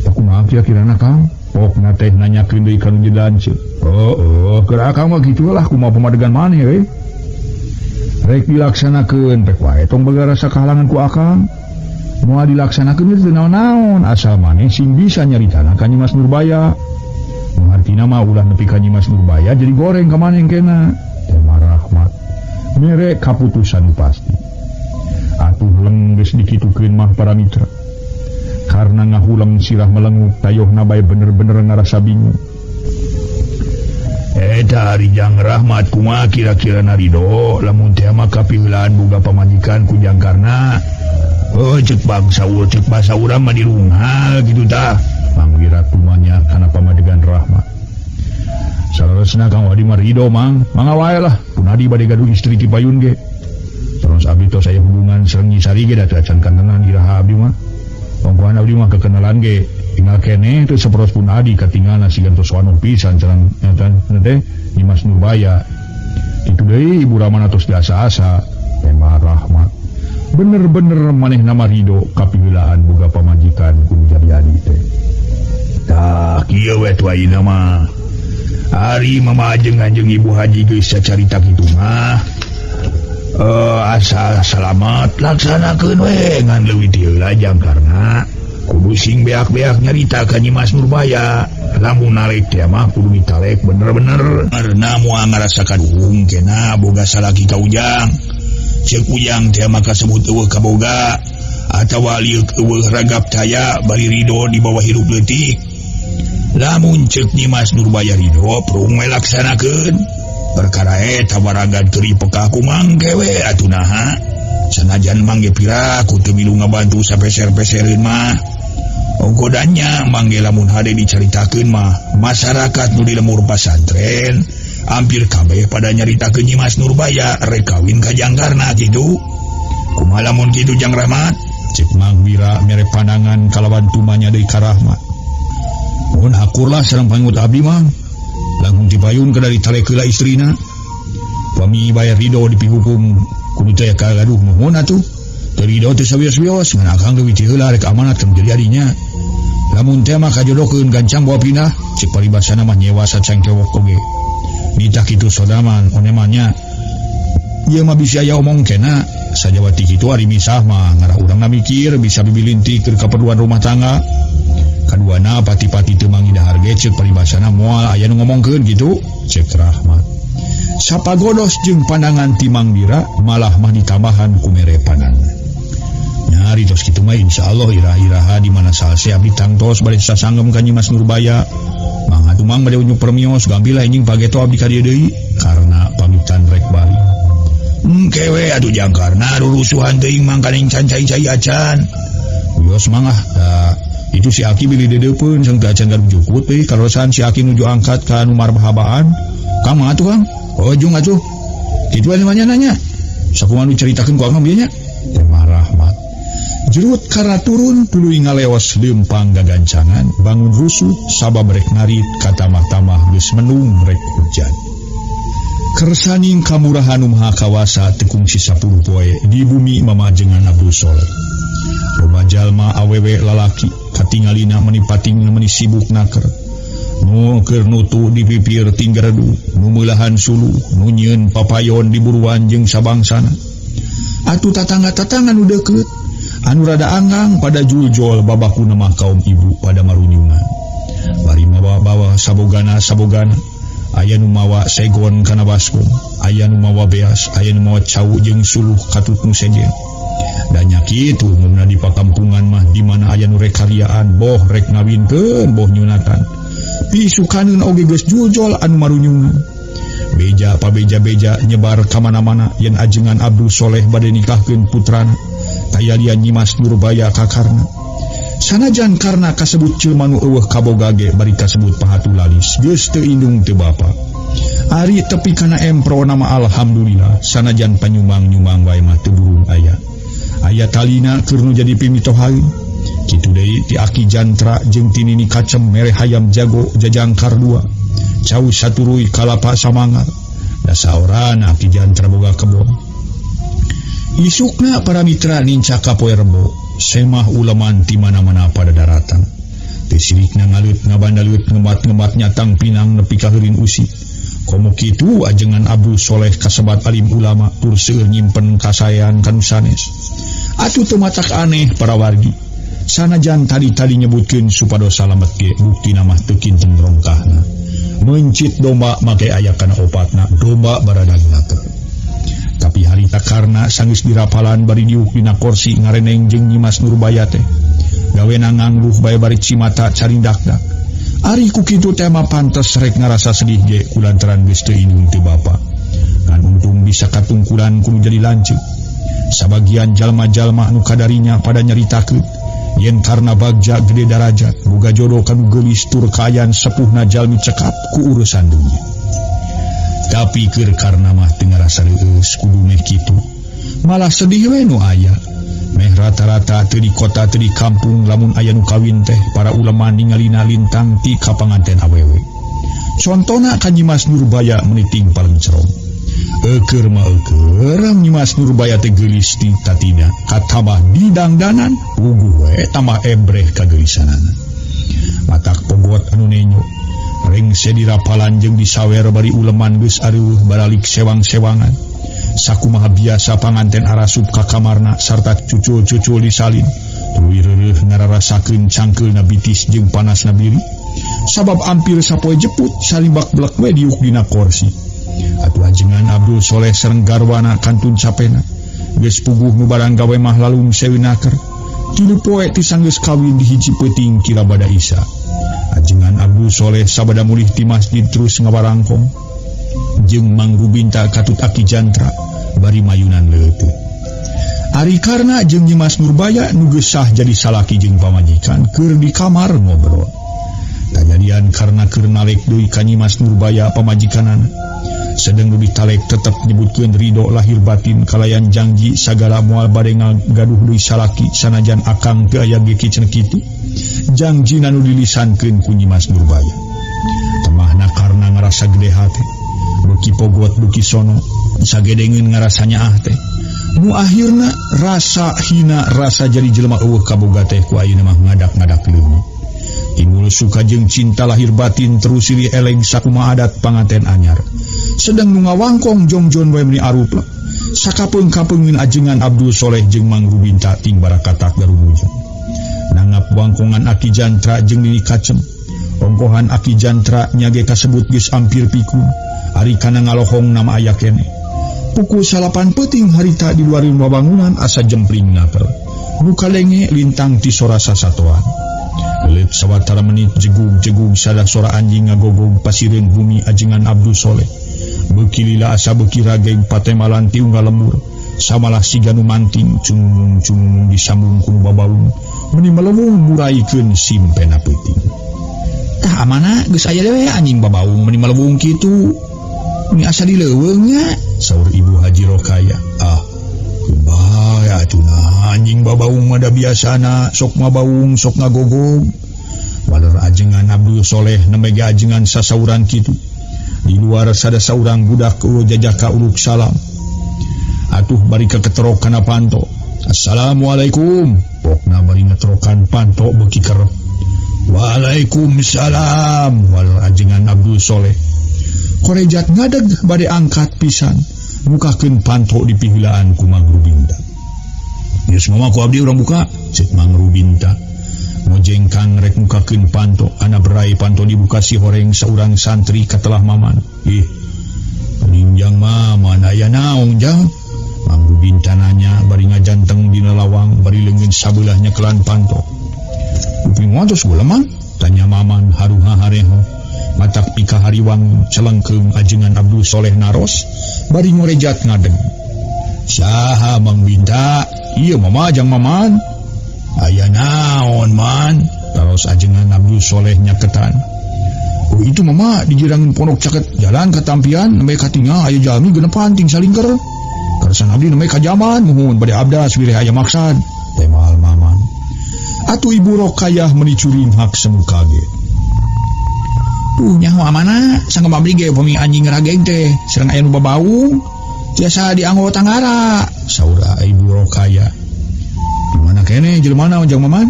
tah kumaha kira-kirana Kang? Pokna teh nanyakeun deui ka nu jedan ceuk. Oh, keur akang mah kitu lah kumaha pamadegan maneh we. Rek dilaksanakeun rek wae tong boga rasa kahalangan ku akang. Moal dilaksanakeun teu naon-naon asal maneh sing bisa nyaritana ka Nyimas Nurbaya. Nu hartina mah ulah nepi ka Nyimas Nurbaya jadi goreng ka maneh kena. Teh Rahmat mere kaputusan pasti. Atuh leng geus dikitukeun mah para mitra. Karena ngahulang sirah melenguk tayohna bae bener-bener ngarasa bingung. Eta ari Jang Rahmat kumaha kira-kira narido lamun teh mah kapiheulaan boga pamajikan ku Jangkarna. Oh cek bangsa cek basa urang mah dirunghal kitu tah. Mang Wira tumanya kana pamadegan Rahmat. Saleresna Kang Wadi mah rido Mang, mangga wae lah punadi bade gaduh istri ti payun ge. Terus abdi tos aya hubungan sareng Nyi Sari ge da teu acan kantenan iraha abdi mah. Ongkohan abdi mah kekenalan ge tinggal keneh teu saperos pun adi katinggalna sigan tos wanuh pisan sareng teh Nyimas Nurbaya. Kitu deui Ibu Ramana tos diasa-asa tema Rahmat. Bener-bener manehna mah rido kapiheulaan boga pamajikan ku jadi adi teh. Tah kieu we tuh ayeuna mah. Ari mama jeung anjeung Ibu Haji geus sacarita kitu mah. Asal salamat laksanakeun we ngan leuwih ti heula Jangkarna kudu sing beak-beak nyarita ka Nyimas Nurbaya. Lamun narek teh mah kudu ditalek bener-bener karena moal ngarasa kaduhung kena boga salaki ka Ujang. Ceuk Ujang teh mah kasebut eueuh kaboga atawa lieuk eueuh ragap taya bari rido di bawah hirup leutik. Lamun ceuk Nyimas Nurbaya rido prung we laksanakeun. Perkara eta waragan teu pekah ku mangke we atuh naha. Sanajan mangge pira ku teu milu ngabantu sapeser-pesereun mah. Ongkodannya mangge lamun hade dicaritakeun mah masyarakat nu di lemur pasantren hampir kabeh pada nyaritakeun Nyimas Nurbaya rek kawin ka Jangkarna kitu. Kumaha lamun kitu Jang Rahmat? Cek Mang Wira mere pandangan kalawan tumanya deui ka Rahmat. Mun akurlah sareng pangut abdi mah. Langkung dipayun ke dari talek heula istrina. Pami bayar rido dipihukum kudu teh kagaduh nuhun atuh. Teu rido teu sawios-wios ngan akang leuwih ti heula rek amanat ka jadi adinya. Lamun teh mah kajodohkeun gancang bawa pindah, cek paribasana mah nyewa sacangkewok oge. Nitah kitu sodaman onemannya. Ieu mah bisi aya omong kena sajawati kitu ari misah mah ngarah urangna mikir bisa bibilinti keur kaperluan rumah tangga. Kaduana pati-pati teu mangi dahar ge ceuk paribasana moal aya nu ngomongkeun kitu cek Rahmat. Sapagodos jeung pandangan ti Mang Wira malah mah ditambahan ku mere pandangan. Nyari tos kitu mah insyaallah iraha-iraha di mana salse abdi tangtos bade sasanggem ka Nyimas Nurbaya. Mang atuh Mang bade unjuk permios gambilah anjing pageto abdi ka dieu deui karena pamitan rek balik. Engke we atuh Jangkarna rurusuhan teuing mangkaning can cai-cai acan. Wios mangah da itu si Aki bilih dedeupeun sareng teu acan gaduh jukut euy kaleresan si Aki nuju angkat ka nu marhabaan. Kang mah atuh Kang. Oh jung atuh. Kitu anu nanya. Sakumaha nu caritakeun ku akang bieu nya? Tema Rahmat. Jerut karena turun tuluy ngaleos leumpang gagancangan bangun rusuh sabab rek ngarit katamah-tamah geus menung rek hujan. Kersaning kamurahan nu maha kawasa teu kungsi 10 poe di bumi mamajengan Abdul Soleh. Loba jalma awewe lalaki katingalina meni pating meni sibuk naker. Nu keur nutu di pipir tinggeredu, nu meulahan suluh, nu nyieun papayon di buruan jeung sabangsana. Atuh tatangga-tatangga nu deukeut anu rada anggang pada juljol babakuna mah kaum ibu pada marunyungan. Bari mawa-bawa sabogana-sabogana, aya nu mawa segon kana baskom, aya nu mawa beas, aya nu mawa cau jeung suluh katut nu sejen. Da nya kitu umumna di pakampungan mah di mana aya nu rek karyaan, boh rek ngawinkeun, boh nyunatan. Pisukaneun oge geus juljol anu marunyungan. Beja pabeja-beja nyebar ka mana-mana yen ajengan Abdul Soleh bade nikahkeun putrana. Tayalian Nyimas Nurbaya ka Karna. Sanajan Karna kasebut jelema nu eueuh kaboga ge bari kasebut pahatu lalis geus teu indung teu bapa. Ari tepi kana empro nama alhamdulillah sanajan panyumang-nyumang wae mah teu burung aya. Aya talina keur nu jadi pimitohaeun. Kitu deui ti Aki Jantra jeung ti Nini Kacem mere hayam jago jajangkar dua. Cau saturuy kalapa samangar. Da saorana Aki Jantra boga kebon. Isukna para mitra nincak ka poe Rebo, semah uleman ti mana-mana pada daratan. Teu sirikna ngaleut ngabandaleut ngemat-ngemat nyatang pinang nepi ka heurin usik. Komo kitu ajengan Abdul Soleh kasebat alim ulama tur seueur nyimpen kasaean kanu sanes. Atuh teu matak aneh para wargi. Sanajan tadi-tadi nyebutkeun supados salamet ge buktina mah teu kinten rongkahna. Mencit domba make aya kana opatna, domba baradag naker. Tapi harita Karna sanggeus dirapalan bari diuk dina korsi ngareneng jeung Nyimas Nurbaya teh. Gawena ngangluh bae bari cimata carindakdak. Ari ku kitu teh mah pantes rek ngarasa sedih ge kulantaran geus teu indung teu bapa. Ngan untung bisa katungkulan kudu jadi lanceuk. Sabagian jalma-jalma anu kadarinya pada nyaritakeun yen Karna bagja gede darajat, boga jodoh kanu geulis tur kaayaan sepuhna jalmi cekap ku urusan dunya. Tapi keur Karna mah teu ngarasa reueus kudu meh kitu. Malah sedih we nu aya. Meh rata-rata teu di kota teu di kampung lamun aya nu kawin teh para ulama ningalina lintang ti ka panganten awewe. Contona ka Nyimas Nurbaya meuni tingpaleng cerong. Eukeur mah eukeur Nyimas Nurbaya teh geulis ti tatina katabah didangdanan puguh we tambah ebreh kageulisanana. Matak pogot anu nenyo rengse dirapalan jeung disawer bari uleman geus areueuh baralik sewang-sewangan. Sakumaha biasa panganten arasup ka kamarna sarta cucul-cucul disalin. Tuluy reureuh ngararasakeun cangkeulna bitis jeung panasna biri. Sabab ampir sapoe jeput salimbak blek we diuk dina korsi. Atuh ajengan Abdul Soleh sareng garwana kantun capena. Geus puguh nu barang gawe mah lalung sewinaker. 3 poe ti sanggeus kawin di hiji peuting kira bada Isa. Ajengan Abdul Soleh sabada mulih ti masjid terus ngabarangkong jeung Mang Rubinta katut Aki Jantra bari mayunan leuteut. Ari Karna jeung Nyimas Nurbaya nu geus sah jadi salaki jeung pamajikan keur di kamar ngobrol. Kajadian Karna keur nalek deui ka Nyimas Nurbaya pamajikanana. Sedeng nu ditalek tetep nyebutkeun ridho lahir batin kalayan janji sagala moal bade ngagaduh deui salaki sanajan akang teu aya ge kicenah kitu. Jangjina nu dilisankeun ku Nyimas Nurbaya. Temahna Karna ngarasa gede hate. Beuki pogot beuki sono sagedengeun ngarasa nyaah teh. Nu akhirna rasa hina rasa jadi jelema eueuh kaboga teh ku ayeuna mah ngadak-ngadak leungit. Timbul suka jeung cinta lahir batin terus silih eleng sakumaha adat panganten anyar. Sedang nu ngawangkong jongjon wae meuni aruplek. Sakapeung-kapeungeun ajengan Abdul Soleh jeung Mang Rubinta ting barakatak garumujung. Nanggap wangkongan Aki Jantra jeung Nini Kacem. Ongkohan Aki Jantra nyage kasebut geus ampir pikun. Ari kana ngalohong nama aya keneh. Pukul 9 peuting harita di luar bangunan asa jempling naper. Nu kalenge lintang ti sora sasatoan. Leup sawatara menit jegug-jegug sada sora anjing ngagogog pasireun bumi ajengan Abdul Soleh. Beuki lila asa beuki rageng patemalan ti unggal lembur. Samalah siga nu manting cungung-cungung disambung ku nu babaung. Meuni melewung muraikeun simpena peuting. Tah amana geus aya deui anjing babaung meuni melewung kitu. Ini asa di leuweungnya Saur Ibu Haji Rokaya. Ah, kumaha atuh nah anjing babaung mah da biasana sok mabaung sok ngagogog. Waler ajengan Abdul Soleh nembe ge ajengan sasauran kitu. Di luar sada saurang budak eueuh jajaka uluk salam. Atuh bari keketrok kana panto. Assalamualaikum. Pokna bari ngetrokan panto beuki kerep. Waalaikumsalam. Waler ajengan Abdul Soleh. Korejat ngadeg bade angkat pisan. Mukakeun panto di piheulaan ku Mang Rubinta. Geus mama ku abdi urang buka, ceuk Mang Rubinta. Mojengkang rek mukakeun panto, ana berai panto dibuka si horeng saurang santri katelah Maman. Ih, ninjang Maman aya naon jang? Mang Rubinta nanya bari ngajanteng dina lawang bari leungeun sabelah nyekelan panto. Uping motos gula man? Tanya Maman haruha hareho. Matak pika hariwang celengkeung ajengan Abdul Soleh naros bari ngorejat ngadeg. Saha Mang Binta? Ieu mama jang Maman. Aya naon man? Taros ajengan Abdul Soleh nyaketan. Oh itu mama dijirangin pondok caket jalan katampian nembe katingal aya jalmi genepan ting salingker. Karsan abdi nembe kajaman muhun bade abdas bilih aya maksad. Temal Maman. Atuh Ibu Rokayah meuni curinghak semu kaget. Tuh nyaho amana sanggeum abdi ge upami anjing rageng teh sareng aya nu babaung tiasa dianggo tanggara. Saur Ibu Rokayah. Di mana kene jelema jang Maman?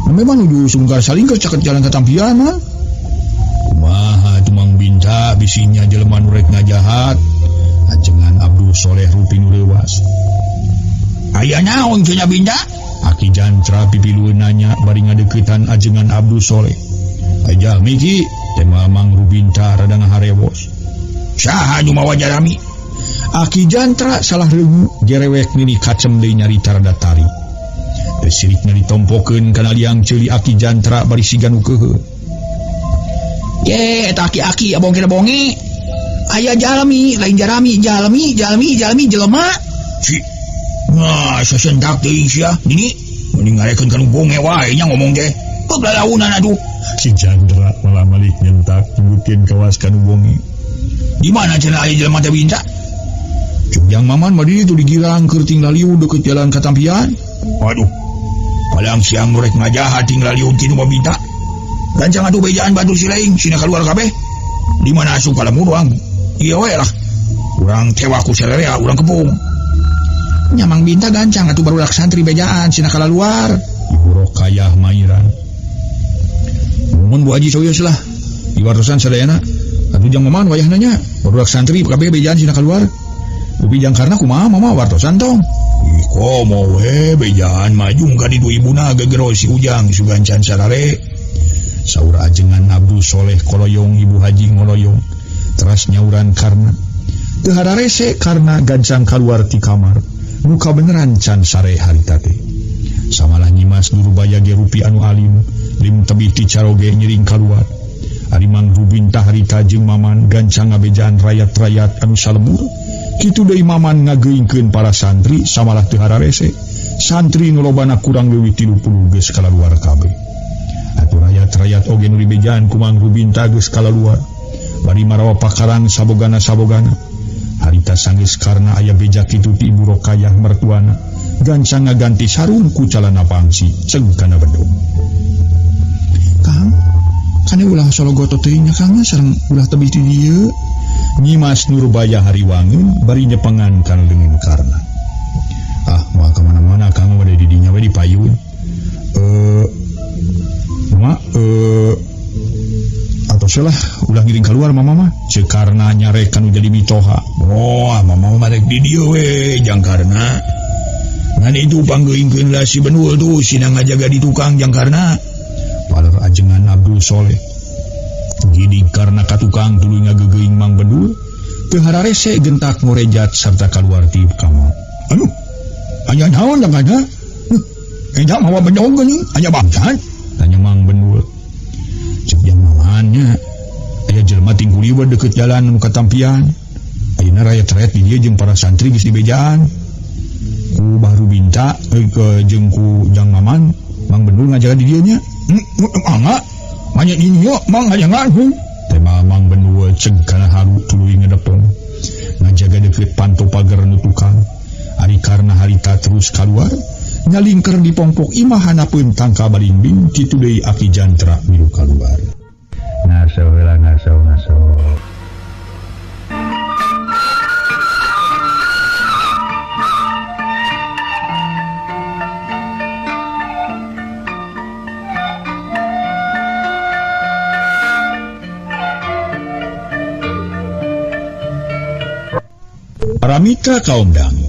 Nembe mah nuju sungkar salingker caket jalan katampian mah. Kumaha atuh Mang Binta bisinya jelema nu rek ngajahat. Ajengan Abdul Soleh rupi nu leuwas. Aya naon cenah Binta? Aki Jantra pipilueun nanya bari ngadeuketan ajengan Abdul Soleh. Aja miki tema Mang Rubinta rada ngaharewos. Saha nu mawa jarami? Aki Jantra salah reungu jerewek nini kacem deui nyarita rada tari. Teu sirikna ditompokeun kana liang ceuli Aki Jantra bari siga nu keuheul. Ye eta aki-aki abong kena bonge. Aya jalmi lain jarami jalmi jalmi jalmi jelema. Si nah sasentak teuing sia nini mending ngarekeun kana bonge wae nya ngomong teh. Peglalaunan aduh. Si Chandra malah malik nyentak nyebutkeun kawas kanu bonge. Di mana cenah aya jelema teh Binta? Cuk jang Maman mah di ditu digirang keur tinggal liu deukeut jalan katampian. Waduh. Palang siang nu rek ngajahat tinggal liu ti nu Binta. Gancang atuh bejaan batur si laing sina kaluar kabeh. Di mana asup ka lembur urang? Ieu we lah. Urang tewak ku sararea urang kepung. Nya Mang Binta gancang atuh barudak santri bejaan sina kalaluar. Ibu Rokayah mairan. Mun Bu Haji sawios lah. Diwartosan sadayana. Atuh jang Maman wayahna nya. Barudak santri kabeh bejaan sina kaluar. Upi jang karna kumaha mama wartosan tong. Ih komo we bejaan majung ka ditu ibuna gegero si Ujang sugan can sarare. Saur ajengan Abdul Soleh koloyong Ibu Haji ngoloyong. Teras nyauran karna. Teu hararese karna gancang kaluar ti kamar. Muka beneran can sare harita teh. Samalah Nyimas Nurbaya ge rupi anu alim, lim tebih ti caroge nyiring kaluar. Ari Mang Rubinta harita jeung Maman gancang ngabejaan rayat-rayat anu salembur. Kitu deui Maman ngageuingkeun para santri samalah teu hararese. Santri nu lobana kurang leuwih 30 geus kalaluar kabeh. Atuh rayat-rayat oge nu dibejaan ku Mang Rubinta geus kalaluar. Bari marawa pakarang sabogana-sabogana. Harita sanggeus karna aya beja kitu ti Ibu Rokayah mertuana. Gancang ngaganti sarung ku calana pangsi ceng kana bedog. Kang, kane ulah sologoto teuing nya Kang sareng ulah tebih ti dieu. Nyimas Nurbaya hariwangeun bari nyepengan kana leungeun karna. Ah, moal ka mana-mana Kang bade di dinya we di payun. Ma, atau salah ulah ngiring keluar mama mah ceuk karna nyarek kanu jadi mitoha. Oh, mama mah rek di dieu we jang karna. Ngan itu panggeuingkeun lah si Benul tuh sina ngajaga di tukang jang karna. Paler ajengan Abdul Soleh. Gidi karna ka tukang tuluy ngageugeung Mang Benul. Teu hararese gentak ngorejat sarta kaluar ti kamar. Aduh. Aya naon jang karna? Eta mawa bedog geuning aya bangsat. Tanya Mang Benul. Ceuk jang Mamannya. Aya jelema tingkuliwa deukeut jalan nu katampian. Ayeuna rayat-rayat di dieu jeung para santri geus dibejaan. Ku Baru Binta jeung ku Jang Maman, Mang Benul ngajaga di dieu nya. Mangga. Manya di dieu, Mang ngajaga. Tema Mang Benul ngoceg kana haru tuluy ngedepong ngajaga deukeut panto pager nu tukang. Ari karna harita terus kaluar nyalingker di pongpok imah hanapeun tangka balingbing kitu deui Aki Jantra milu kaluar. Ngaso heula ngaso ngaso. Para mitra kaum dangu,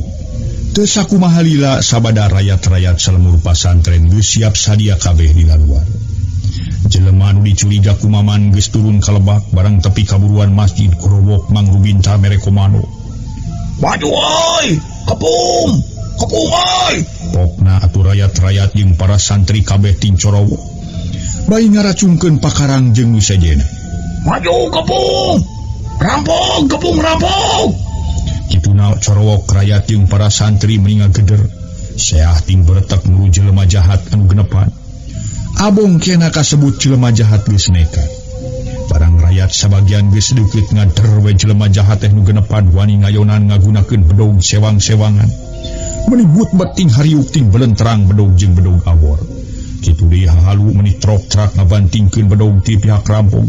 teu sakumaha lila sabada rayat-rayat salemur pasantren geus siap sadia kabeh di luar. Jelema nu dicuriga ku Maman geus turun ka lebak barang tepi kaburuan masjid korowok Mang Rubinta mere komando. Maju euy, kepung, kepung euy. Pokna atuh rayat-rayat jeung para santri kabeh ting corowok. Bari ngaracungkeun pakarang jeung nu sejenna. Maju kepung, rampok, kepung rampok. Kituna corowok rayat jeung para santri meningal geder. Seah ting beretek muru jelema jahat anu genepan. Abong kena kasebut jelema jahat geus nekat. Barang rayat sabagian geus deukeut ngader we jelema jahat teh nu genepan wani ngayonan ngagunakeun bedog sewang-sewangan. Menibut beting hariuk ting belentrang bedog jeung bedog awor. Kitu deui hahalu meuni trok-trak ngabantingkeun bedog ti pihak rampok.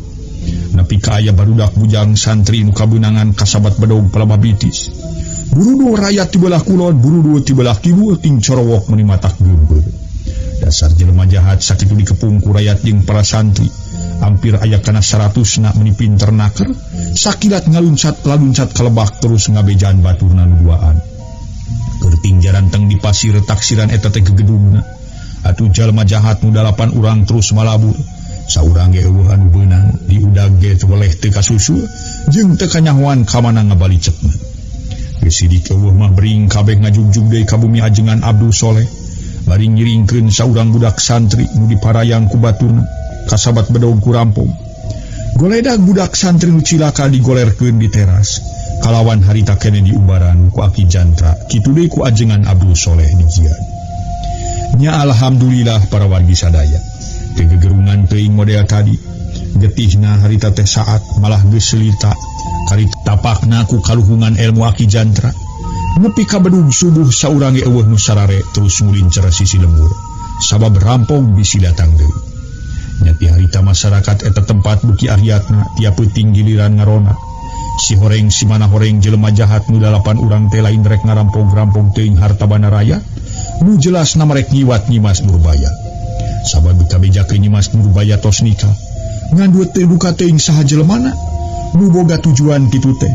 Nepi ka aya barudak bujang santri nu kabeunangan kasabat bedog palebah bitis. Burudu rayat ti belah kulon, burudu ti belah kidul ting corowok meuni matak geumpeur. Dasar jelema jahat sakitu dikepung ku rayat jeung para santri. Hampir aya kana 100 na meuni pinter naker, sakilat ngaluncat-laluncat ka lebak terus ngabejaan baturna nu duaan. Keur jaranteng di pasir taksiran eta teh gegedungna. Atuh jelema jahat nu 8 urang terus malabur. Saurang ge eueuh anu beunang diudag ge weleh teu kasusul jeung teu kanyahoan ka mana ngabalicepna. Geus sidik eueuh mah bering kabeh ngajugjug deui ka bumi ajengan Abdul Soleh. Bari ngiringkeun saurang budak santri nu diparayang ku baturna kasabat bedog ku rampong. Goledag budak santri nu cilaka digolerkeun di teras kalawan harita keneh diubaran ku Aki Jantra kitu deui ku ajengan Abdul Soleh dijian. Nya alhamdulillah para wargi sadaya. Gegerungan teuing model tadi getihna harita teh saat malah geus selita kari tapakna ku kaluhungan ilmu Aki Jantra nepi ka bedug subuh saurang ge eueuh nu sarare terus ngulincer sisi lembur sabab rampong bisi datang deui. Nya ti harita masyarakat eta tempat beuki ariatna tiap peuting giliran ngarona si horeng si mana horeng jelema jahat nu 8 urang teh lain rek ngarampog-rampog teuing harta bana raya nu jelasna marek nyiwat Nyimas Nurbaya. Sabab kabejakeun Nyimas Nurbaya tos nikah ngan duit teu buka teuing saha jelemana nu boga tujuan kitu teh.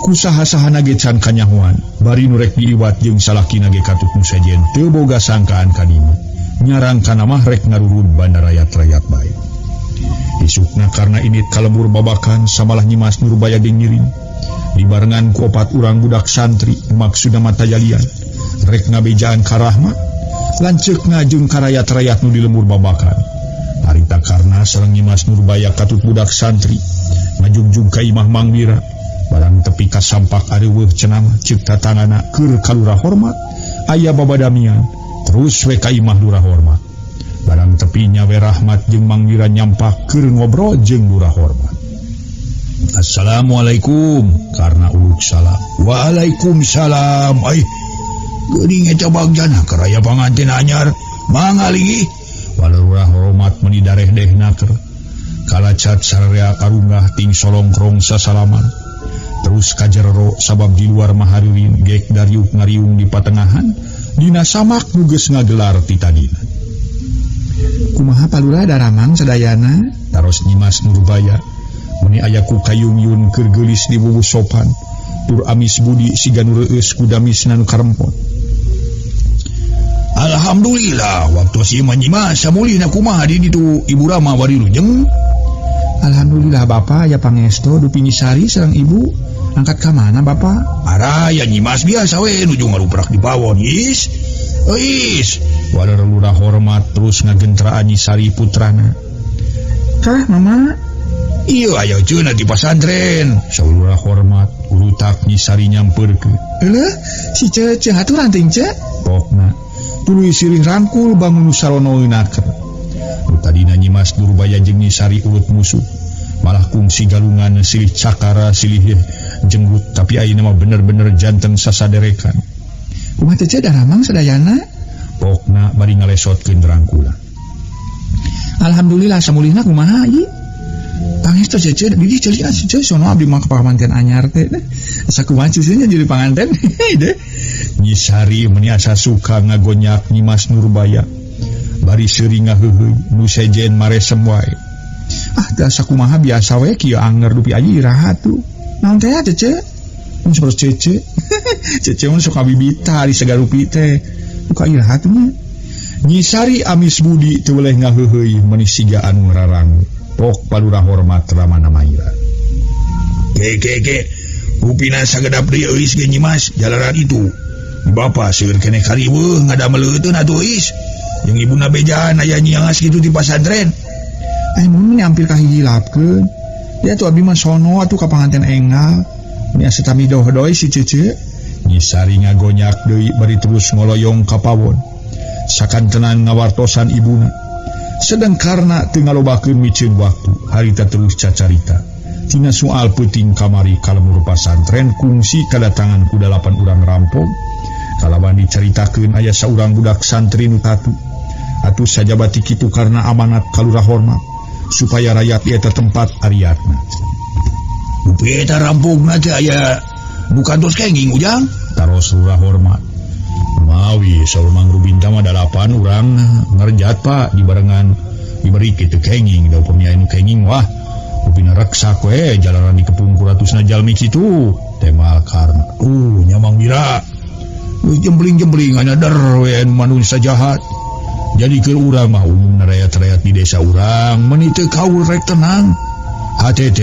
Ku saha-sahana ge can kanyahoan bari nu rek diiwat jeung salakina ge katut nu sejen teu boga sangkaan ka dinya. Nyarang kana mah rek ngarurun banda rayat-rayat bae. Isukna karena ini kalembur babakan samalah Nyimas Nurbaya ge ngiring dibarengan ku 4 urang budak santri maksudna matajalian rek ngabejaan ka Rahmat lanceukna jeung karayat-rayat nu di lembur babakan. Harita karna sareng Nyimas Nurbaya katut budak santri ngajugjug ka imah Mang Wira barang tepi ka sampak areuweuh cenah ceuk tatangana keur ka Lurah Hormat aya babadamian terus we ka imah Lurah Hormat. Barang tepi nyawe Rahmat jeung Mang Wira nyampak keur ngobrol jeung Lurah Hormat. Assalamualaikum karna uluk salam. Waalaikumsalam. Ai geuning eta bagjana karaya panganten anyar mangalingi. Walurah hormat meuni dareh-deh naker. Kalacat sararea karunggah ting solongkrong sasalaman. Terus kajerero sabab di luar maharirin gek dariuk ngariung di patengahan dina samak nu geus ngagelar ti tadina. Kumaha Palurah daramang sadayana? Taros Nyimas Nurbaya meuni aya ku kayung-yun keur geulis di bubu sopan. Tur amis budi siga nu reueus ku damisna nu karempot. Alhamdulillah waktu si Nyimas samulihna kumaha di ditu Ibu Rama bari lujeng. Alhamdulillah Bapak aya pangestu dupi Nyisari sareng Ibu. Angkat ka mana Bapak? Araya Nyimas biasa we nuju ngaruprak di pawon is. Is. Waler lurah hormat terus ngagentraan Nyisari putrana. Kah Mama? Iya aya ceunah di pasantren. Saulurah hormat urutak Nyisari nyampeurkeun. Euleuh si Cece haturan teuing ce. Pokna tuluy sirih rangkul bangun nu sarono naker. Nu tadina Nyimas Nurbaya jeung Nyisari urut musuh. Malah kungsi galungan silih cakara silih jenggut tapi ayeuna mah bener-bener janten sasaderekan. Kumaha teh Ceu daramang sadayana? Pokna bari ngalesotkeun rangkula. Alhamdulillah samulihna kumaha ieu? Pangestu Cece di ceuli ah Cece sono abdi mah panganten anyar teh. Asa kumaha cucunya jadi panganten deh. Nyi Sari meuni asa suka ngagonyak Nyi Mas Nurbaya. Bari seuri ngaheuheuy nu sejen maresem wae. Ah teu asa kumaha biasa we kieu anger dupi aja iraha tuh. Naon teh Cece? Mun sapertos Cece. Cece mun sok kabibita di sagarupi teh. Duka iraha tuh nya. Nyi Sari amis budi teu weleh ngaheuheuy meuni siga anu ngararangu. Pok palurah hormat Ramana Maira. Ke ke ke rupina sagedap deui euis ge Nyi Mas jalaran itu. Bapa seueur keneh kariweuh ngadamel atuh euis. Jeung ibuna bejaan aya nyiangas kitu di pasantren. Ai mun hampir kahilapkeun. Dia tuh abdi mah sono atuh ka panganten enggal. Ni asa tami doh-doy si Cece. Nyi Sari ngagonyak deui bari terus ngoloyong ka pawon. Sakantenan ngawartosan ibuna. Sedang karena teu ngalobakeun miceun waktu, harita terus cacarita. Tina soal peuting kamari ka lemur pasantren kungsi kadatangan ku 8 urang rampok. Kalawan dicaritakeun aya saurang budak santri nu tatu. Atuh sajabati kitu karena amanat kalurah hormat supaya rakyat eta tempat ariatna. Rupi eta rampokna teh aya nu kantos kenging ujang? Taros lurah hormat. Mawi saur Mang Rubinta mah 8 urang ngerjat Pak dibarengan diberi kitu kenging da upami aya nu kenging wah rupina reksak we jalanan dikepung ku ratusna jalmi kitu temal karna. Nya Mang Wira. Jembling-jembling anya der we anu manusia jahat. Jadi keur urang mah umumna rayat-rayat di desa urang meuni teu kaul rek tenang. HTT.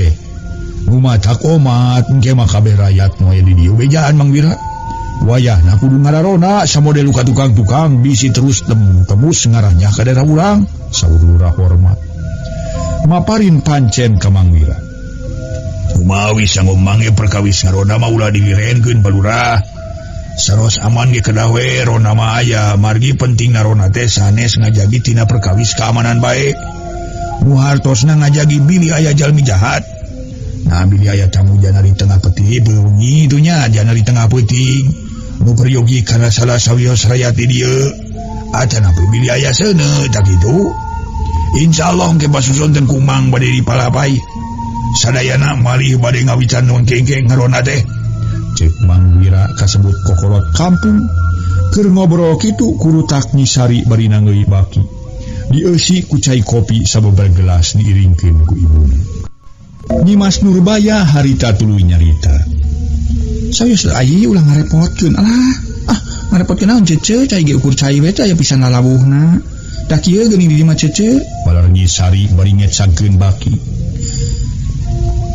Nu matak omat engke mah kabeh rayat nu aya di dieu bejaan Mang Wira. Wayahna kudu ngararona samodel ka tukang-tukang bisi terus tembus ngarahnya ka daerah urang saur lurah hormat. Maparin pancen ka Mang Wira. Kumawi sangomang ge perkawis ngarona mah ulah dilirenkeun balurah. Saros aman ge kedah we rona mah aya margi penting narona teh sanes ngajagi tina perkawis keamanan bae. Nu hartosna ngajagi bilih aya jalmi jahat. Nah bilih aya tamu jana di tengah peti beungi itu nya jana di tengah peuting. Nu peryogi kana salah sawios rayat di dieu. Acan apa bilih aya seuneu tak kitu. Insyaallah engke pasusun teh kumang bade dipalapai. Sadayana malih bade ngawitan nu engke-engke ngarona teh. Cek Mang Wira kasebut kokolot kampung. Keur ngobrol kitu kurutak Nyi Sari bari nangeui baki. Dieusi ku cai kopi sababar gelas diiringkeun ku ibuna. Nyi Mas Nurbaya harita tuluy nyarita. Sawios ayi ulah ngarepotkeun alah. Ah, ngarepotkeun naon Cece cai ge ukur cai we teh aya pisan lalawuhna. Da kieu geuning di dieu mah Cece. Balar Nyi Sari bari ngecagkeun baki.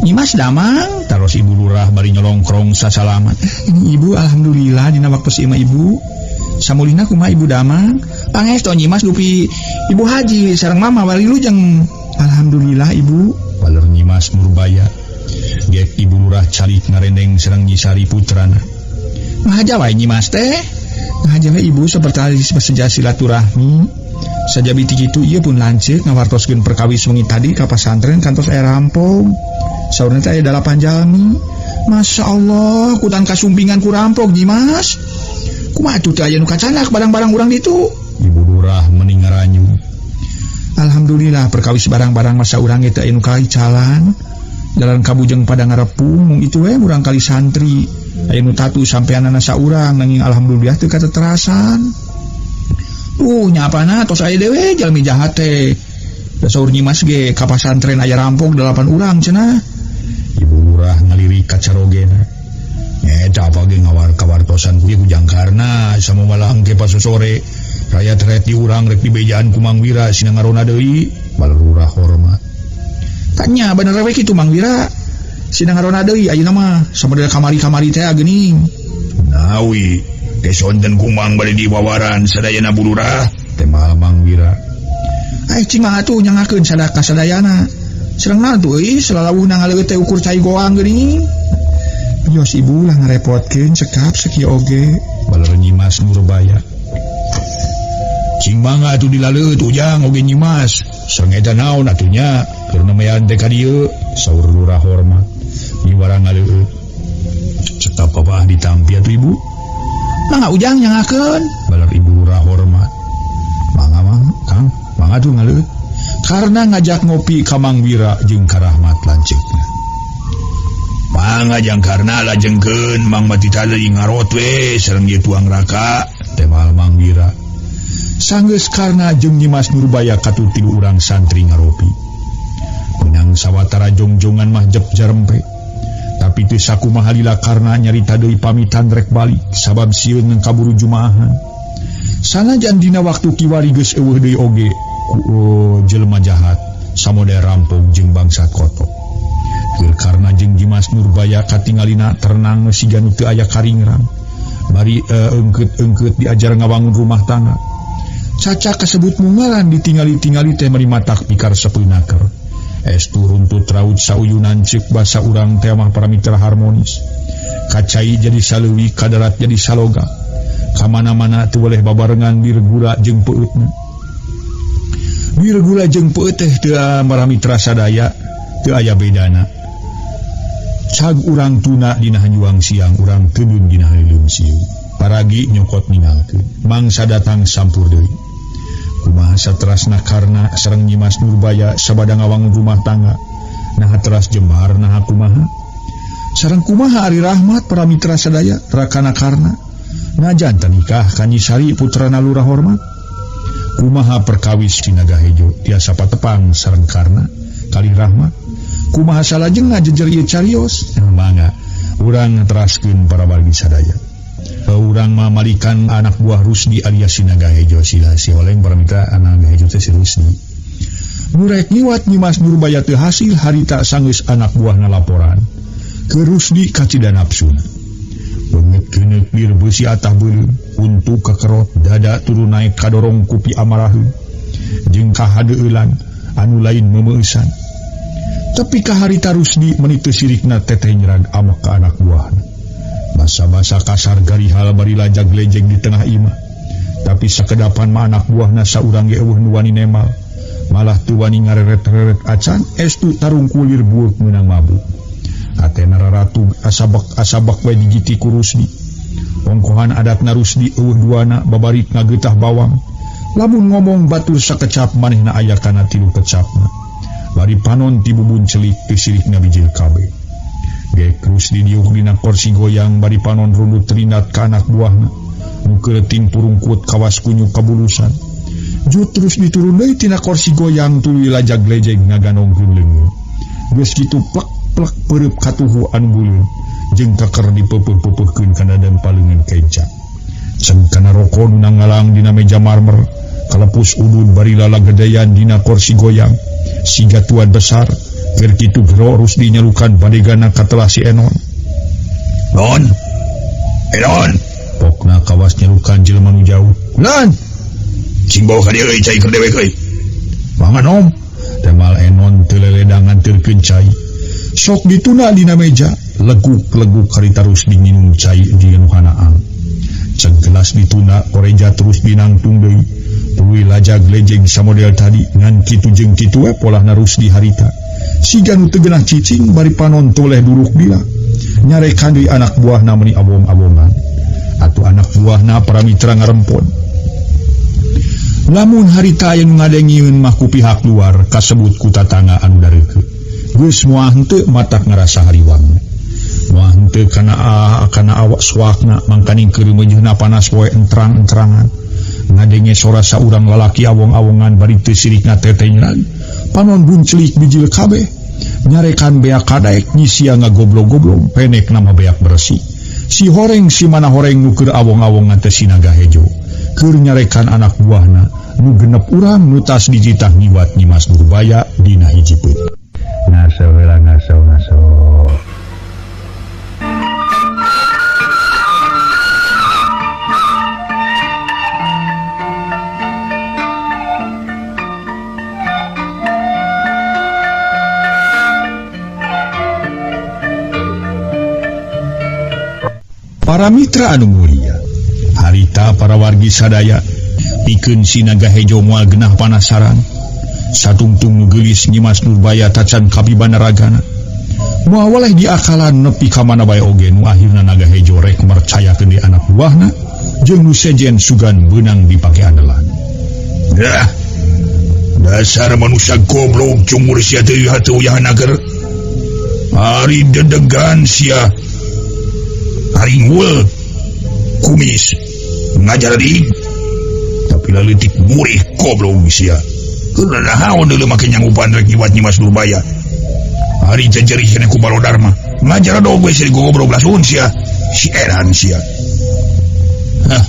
Nyi Mas damang taros ibu lurah bari nyolongkrong sasalaman. Ini ibu alhamdulillah dina waktu si imah ibu. Samulina kumaha ibu damang? Pangesto Nyi Mas dupi ibu haji sareng mama bari lujeng. Alhamdulillah ibu. Baler Nyi Mas Nurbaya. Gek ibu lurah calik ngarendeng sareng Nyi Sari putrana. Ngahaja wae Nyi Mas teh. Ngahaja wae ibu sapertali seja silaturahmi. Sajabiti kitu ieu pun lanceuk ngawartoskeun perkawis wengi tadi ka pasantren kantos aya rampok. Saurna teh aya 8 jalmi. Masya Allah, kutan kasumpingan ku rampok Nyi Mas. Kumaha atuh teh aya nu kacanak barang-barang urang ditu? Ibu lurah meni ngaranyu. Alhamdulillah perkawis barang-barang masa urang ge teh aya nu kaicalan. Jalan kabujeng pada ngarepung mung itu we urang kali santri. Aya nu tatu sampeanana saurang nanging alhamdulillah teu kateterasan. Nyapana tos aya dewe jalmi jahat teh. Da saur Nyi Mas ge ka pasantren aya rampok 8 urang cenah. Ibu lurah ngalirik ka carogena. Eta apa ge ngawar-kawartosan kuy ku jangkarna sama malah engke pasosore. Rayat-rayat di urang rek dibejaan ku Mang Wira sina ngarona deui. Baler lurah hormat. Tanya bener we kitu Mang Wira. Sina ngarona deui ayeuna mah samodel kamari-kamari teh geuning. Nawi kesonten kumang bade diwawaran sadayana bu lurah temal Mang Wira. Ai cing mah atuh nyangakeun sadaka sadayana. Sareng naon tuh euy salalawuhna ngaleueut teh ukur cai goang geuning. Bios ibu lah ngarepotkeun cekap sakieu oge. Baler Nyi Mas Nurbaya. Cing mangga atuh dilaleueut ujang oge Nyi Mas. Sareng eta naon atuh nya keur nemean teh ka dieu. Saur Lurah Hormat miwara ngaleueut. Cekap papah ditampi atuh ibu. Mangga Ujang nyangakeun. Balar ibu Lurah Hormat. Mangga mang Kang, mangga tuh ngaleueut. Karena ngajak ngopi ka Mang Wira jeung ka Rahmat lanceukna. Mangga jang Karna lajengkeun Mang mati tadi ngarot we sareng ieu tuang raka. Temal Mang Wira. Sanggeus Karna jeung Nyimas Nurbaya katur tilu urang santri ngaropi. Menang sawatara jongjongan mah jep jarempe. Tapi teu sakumaha lila Karna nyarita deui pamitan rek balik sabab sieun kaburu jumaahan. Sanajan dina waktu kiwari geus eueuh deui oge ku jelema jahat samodel rampok jeung bangsa kotok. Keur Karna jeung Nyimas Nurbaya katingalina tenang siga nu teu aya karingrang. Bari eungkeut-eungkeut diajar ngawangun rumah tangga. Caca kasebut mungaran ditingali-tingali teh meuni matak pikar sepeunaker. Es turun tut raut sauyunan ceuk basa urang teh mah para mitra harmonis. Kacai jadi saleuwi, kadarat jadi saloga. Kamana-mana teu boleh babarengan bir gula jeung peueutna. Bir gula jeung peueut teh teu para mitra sadaya teu aya bedana. Cag urang tuna dina hanjuang siang, urang teudun dina halileum sieu. Paragi nyokot ningalkeun. Mangsa datang sampur deui. Kumaha saterasna Karna sareng Nyimas Nurbaya sabada ngawangun rumah tangga. Naha teras jembar naha kumaha. Sareng kumaha ari Rahmat para mitra sadaya rakana Karna. Najan teu nikah ka Nyi Sari putrana Lurah Hormat. Kumaha perkawis si Naga Hejo tiasa patepang sareng Karna kalih Rahmat. Kumaha salajengna jejer ieu carios. Mangga urang teraskeun para wargi sadaya. Urang mamalikan anak buah Rusdi alias si Naga Hejo sila si oleng para mitra anak Naga Hejo teh si Rusdi. Nu rek nyiwat Nyimas Nurbaya teu hasil harita sanggeus anak buahna laporan ke Rusdi kacida nafsuna. Beungeut keuneuk bir beusi atah beuleum, untu kakerot dada turun naik kadorong kupi amaraheun jeung kahadeueulan anu lain meumeusan. Tapi kaharita Rusdi meuni teu sirikna teteh nyerag amek ka anak buahna. Basa-basa kasar garihal bari lajag lejeng di tengah imah. Tapi sakedapan mah anak buahna saurang ge eueuh nu wani nemal. Malah teu wani ngareret-reret acan estu tarungkulir bueuk meunang mabuk. Hatena raratug asabak-asabak we digiti ku Rusdi. Ongkohan adatna Rusdi eueuh duana babarik ngageutah bawang. Lamun ngomong batur sakecap manehna aya kana tilu kecapna. Bari panon ti bubun celik teu sirikna bijil kabeh. Gek Rusdi diuk dina korsi goyang bari panon rundut terinat ka anak buahna. Nu keuting purungkut kawas kunyuk kabulusan. Jut terus diturun deui tina korsi goyang tuluy lajag lejeng ngaganongkeun leungeun. Geus kitu plek-plek peureub katuhu anu beuleum jeung keker dipeupeung-peupeuhkeun kana dan paleungeun kenca. Ceng kana roko nu nangalang dina meja marmer, kalepus udud bari lalagedeyan dina korsi goyang. Siga tuan besar. Keur kitu gero Rusdi nyalukan badegana katelah si Enon. Non. Enon. Pokna kawas nyalukan jelema nu jauh. Kunaon? Cing bawa ka dieu euy cai keur dewek euy. Mangga nom. Temal Enon teu leledangan teurkeun cai. Sok dituna dina meja, leguk-leguk harita Rusdi nginum cai di nu hanaang. Ceng gelas dituna koreja terus dinangtung deui. Tuluy lajag lejeng samodel tadi ngan kitu jeung kitu we polahna Rusdi harita. Siga nu teu geunah cicing bari panon toleh duruk bila. Nyarekan deui anak buahna meuni abong-abongan. Atuh anak buahna para mitra ngarempon. Lamun harita aya nu ngadengieun mah ku pihak luar kasebut ku tatangga anu dareukeut. Geus moal henteu matak ngarasa hariwang. Moal henteu kana awak suakna mangkaning keur meujeuhna panas poe entrang-entrangan. Ngadenge sora saurang lalaki awong-awongan bari teu sirikna teteh nyerag. Panon buncelik bijil kabeh. Nyarekan beak kadaek nyisia ngagoblog-goblog penek nama beak bersih. Si horeng si mana horeng nu keur awong-awongan teh si Naga Hejo. Keur nyarekan anak buahna nu genep urang nu tas dijitah nyiwat Nyimas Nurbaya dina hiji peuting. Ngaso heula ngaso ngaso. Para mitra anu mulia, harita para wargi sadaya pikeun si Naga Hejo moal genah panasaran. Satungtung nu geulis Nyimas Nurbaya tacan kapibana ragana. Moal waleh diakalan nepi ka mana bae oge nu akhirna Naga Hejo rek mercayakeun deui anak buahna jeung nu sejen sugan beunang dipake andalan. Dah. Dasar manusia goblok cungur sia teu hate uyahan ager. Ari dedegan sia. Ari ngul kumis ngajar di tapi leutik murih goblok sia. Kunaon naon deuleu make nyanggupan rek nyiwat Nyimas Nurbaya. Ari jejerih keneh ku Balodarma. Ngajar dog we sia goblok lasun sia. Si edan sia. Hah.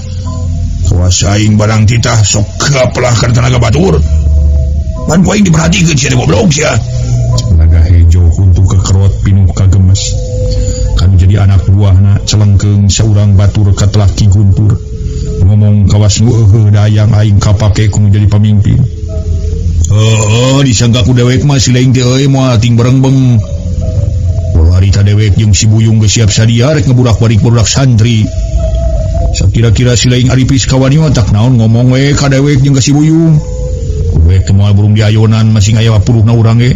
Kawas aing barang titah sok kapelah kana tenaga batur. Pan ku aing diperhatikeun sia goblok sia. Naga Hejo huntu kekerot pinuh kagemes. Kan jadi anak buahna celengkeung saurang batur katelah Ki Guntur. Ngomong kawas nu eueuh dayang aing kapake ku jadi pamimpin. Heuh, disangka ku dewek mah si laing teh euy moal ting berengbeng. Harita dewek jeung si Buyung geus siap sadia rek ngeburak-barik budak santri. Sakira-kira si laing aripis kawani otak naon ngomong we ka dewek jeung ka si Buyung. Dewek teh moal burung diayonan masing aya puruhna urang ge.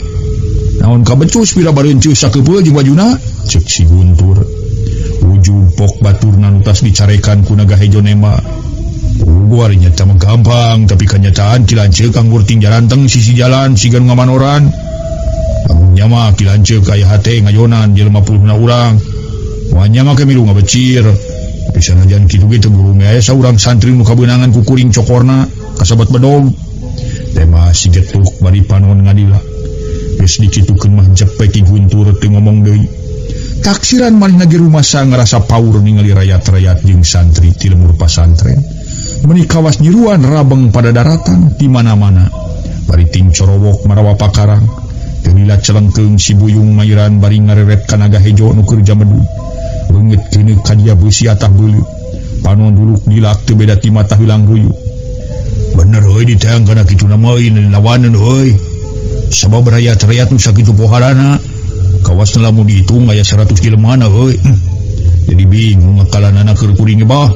Naon kabecus pira bareunceuh sakepeul jeung bajuna? Ceuk si Guntur. Ujug pok baturna nu tas dicarekan ku Naga Hejo nema. Ugu ari nyata mah gampang tapi kanyataan Ki Lanceuk anggur ting jaranteng sisi jalan siga nu ngamanoran. Lamun nya mah Ki Lanceuk aya hate ngayonan jelema puluhna urang. Moal nya mah ke milu ngabecir. Tapi sanajan kitu ge teu gurung aya saurang santri nu kabeunangan ku kuring cokorna kasabat bedog. Tema si getuk bari panon ngadila. Geus dikitukeun mah jepek Ki Guntur teu ngomong deui. Taksiran manehna ge rumasa ngarasa paur ningali rayat-rayat jeung santri ti lemur pasantren. Meuni kawas nyiruan rabeng pada daratan di mana-mana. Bari ting corowok marawa pakarang. Teu lila celengkeung si Buyung mairan bari ngareret ka Naga Hejo nu keur jamedud. Beungeut keuneuk ka dia beusi atah beuleuh. Panon duluk dilak teu beda ti mata heulang ruyuk. Bener euy diteang kana kitu na mah euy lawaneun euy. Sabab rayat-rayat nu sakitu poharana. Kawas lamun dihitung aya 100 jelema na euy. Jadi bingung ngakalanana keur kuring bah.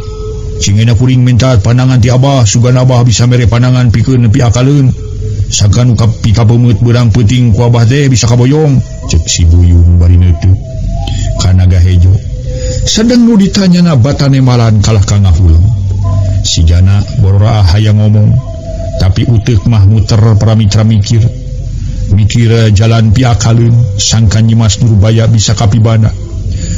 Cingena kuring minta pandangan ti abah, sugan abah bisa mere pandangan pikeun nepi akaleun. Sangkan nu pikapemeut beurang peuting ku abah teh bisa kaboyong. Ceuk si Buyung bari neuteuk ka Naga Hejo. Sedeng nu ditanyana batane malan kalah ka ngahuleng. Si Jana bororaah hayang ngomong, tapi uteuk mah muter paramitra mikir. Mikir jalan piakaleun sangkan Nyimas Nurbaya bisa kapibana.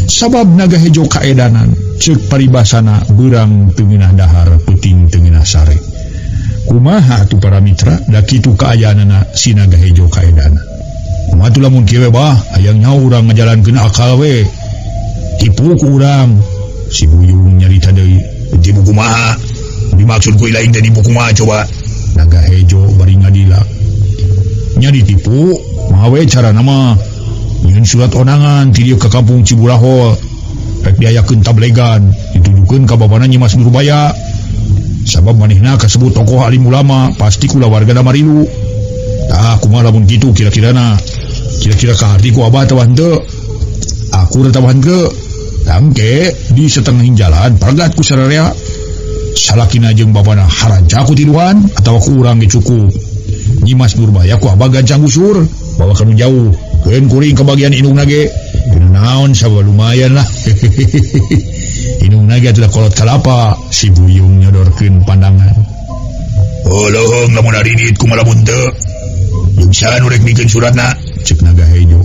Sabab Naga Hejo kaedanan, ceuk paribasana beurang teu ngeunah dahar peuting teu ngeunah sare. Kumaha atuh para mitra da kitu kaayaanana si Naga Hejo kaedana. Kumaha atuh lamun kieu we bah, hayang nyaho urang ngajalankeun akal we. Tipu ku urang. Si Buyung nyarita deui, tipu kumaha? Dimaksud ku lain teh tipu kumaha coba? Naga Hejo bari ngadila. Nya ditipu, mah we carana mah. Nyieun surat onangan ti dieu ka kampung Ciburahol. Rek diayakeun tablegan, ditujukeun ka bapana Nyimas Nurbaya. Sabab manehna kasebut tokoh alim ulama, pasti kulawarga marilu. Tah kumaha lamun kitu kira-kirana? Kira-kira kaharti ku abah atawa henteu? Aku atawa henteu? Tangke di setengah jalan pergat ku sararea. Salakina jeung bapana haranca ku tiluan atawa ku urang ge cukup. Nyimas Nurbaya ku abah gancang usur, bawa ka nu jauh. Keun kuring ke bagian indungna ge. Naon sabab lumayan lah. Indungna ge atuh kolot kalapa. Si Buyung nyodorkeun pandangan. Oh leuheung lamun arinit kumaha lamun teu. Jeung saha nu rek mikeun suratna? Ceuk Naga Hejo.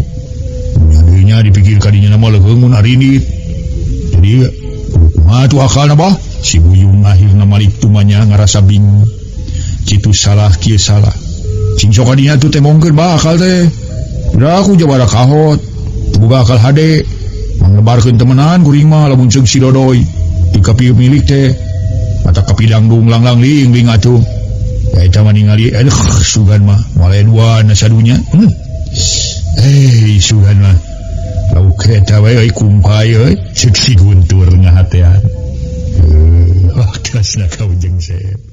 Nya deui nya dipikir ka dinya mah leuheung mun arinit. Jadi kumaha atuh akalna bah? Si Buyung akhirna malik tumanya ngarasa bingung. Kitu salah kieu salah. Cing sok kadinya tuh temongkeun bah akal teh. Udah aku jawara kahot, boga akal hade, manglebarkeun temenan kuring mah lamun ceuk si Dodoy. Teu kapimilik teh, mata kapidang dung lang-lang ling ling atuh. Ya eta mah ningali aduh sugan mah moal aya dua na sadunya. Sugan mah. Lauk eta we euy kumpay euy, ceuk si Guntur ngahatean. Waktasna ka ujung seep.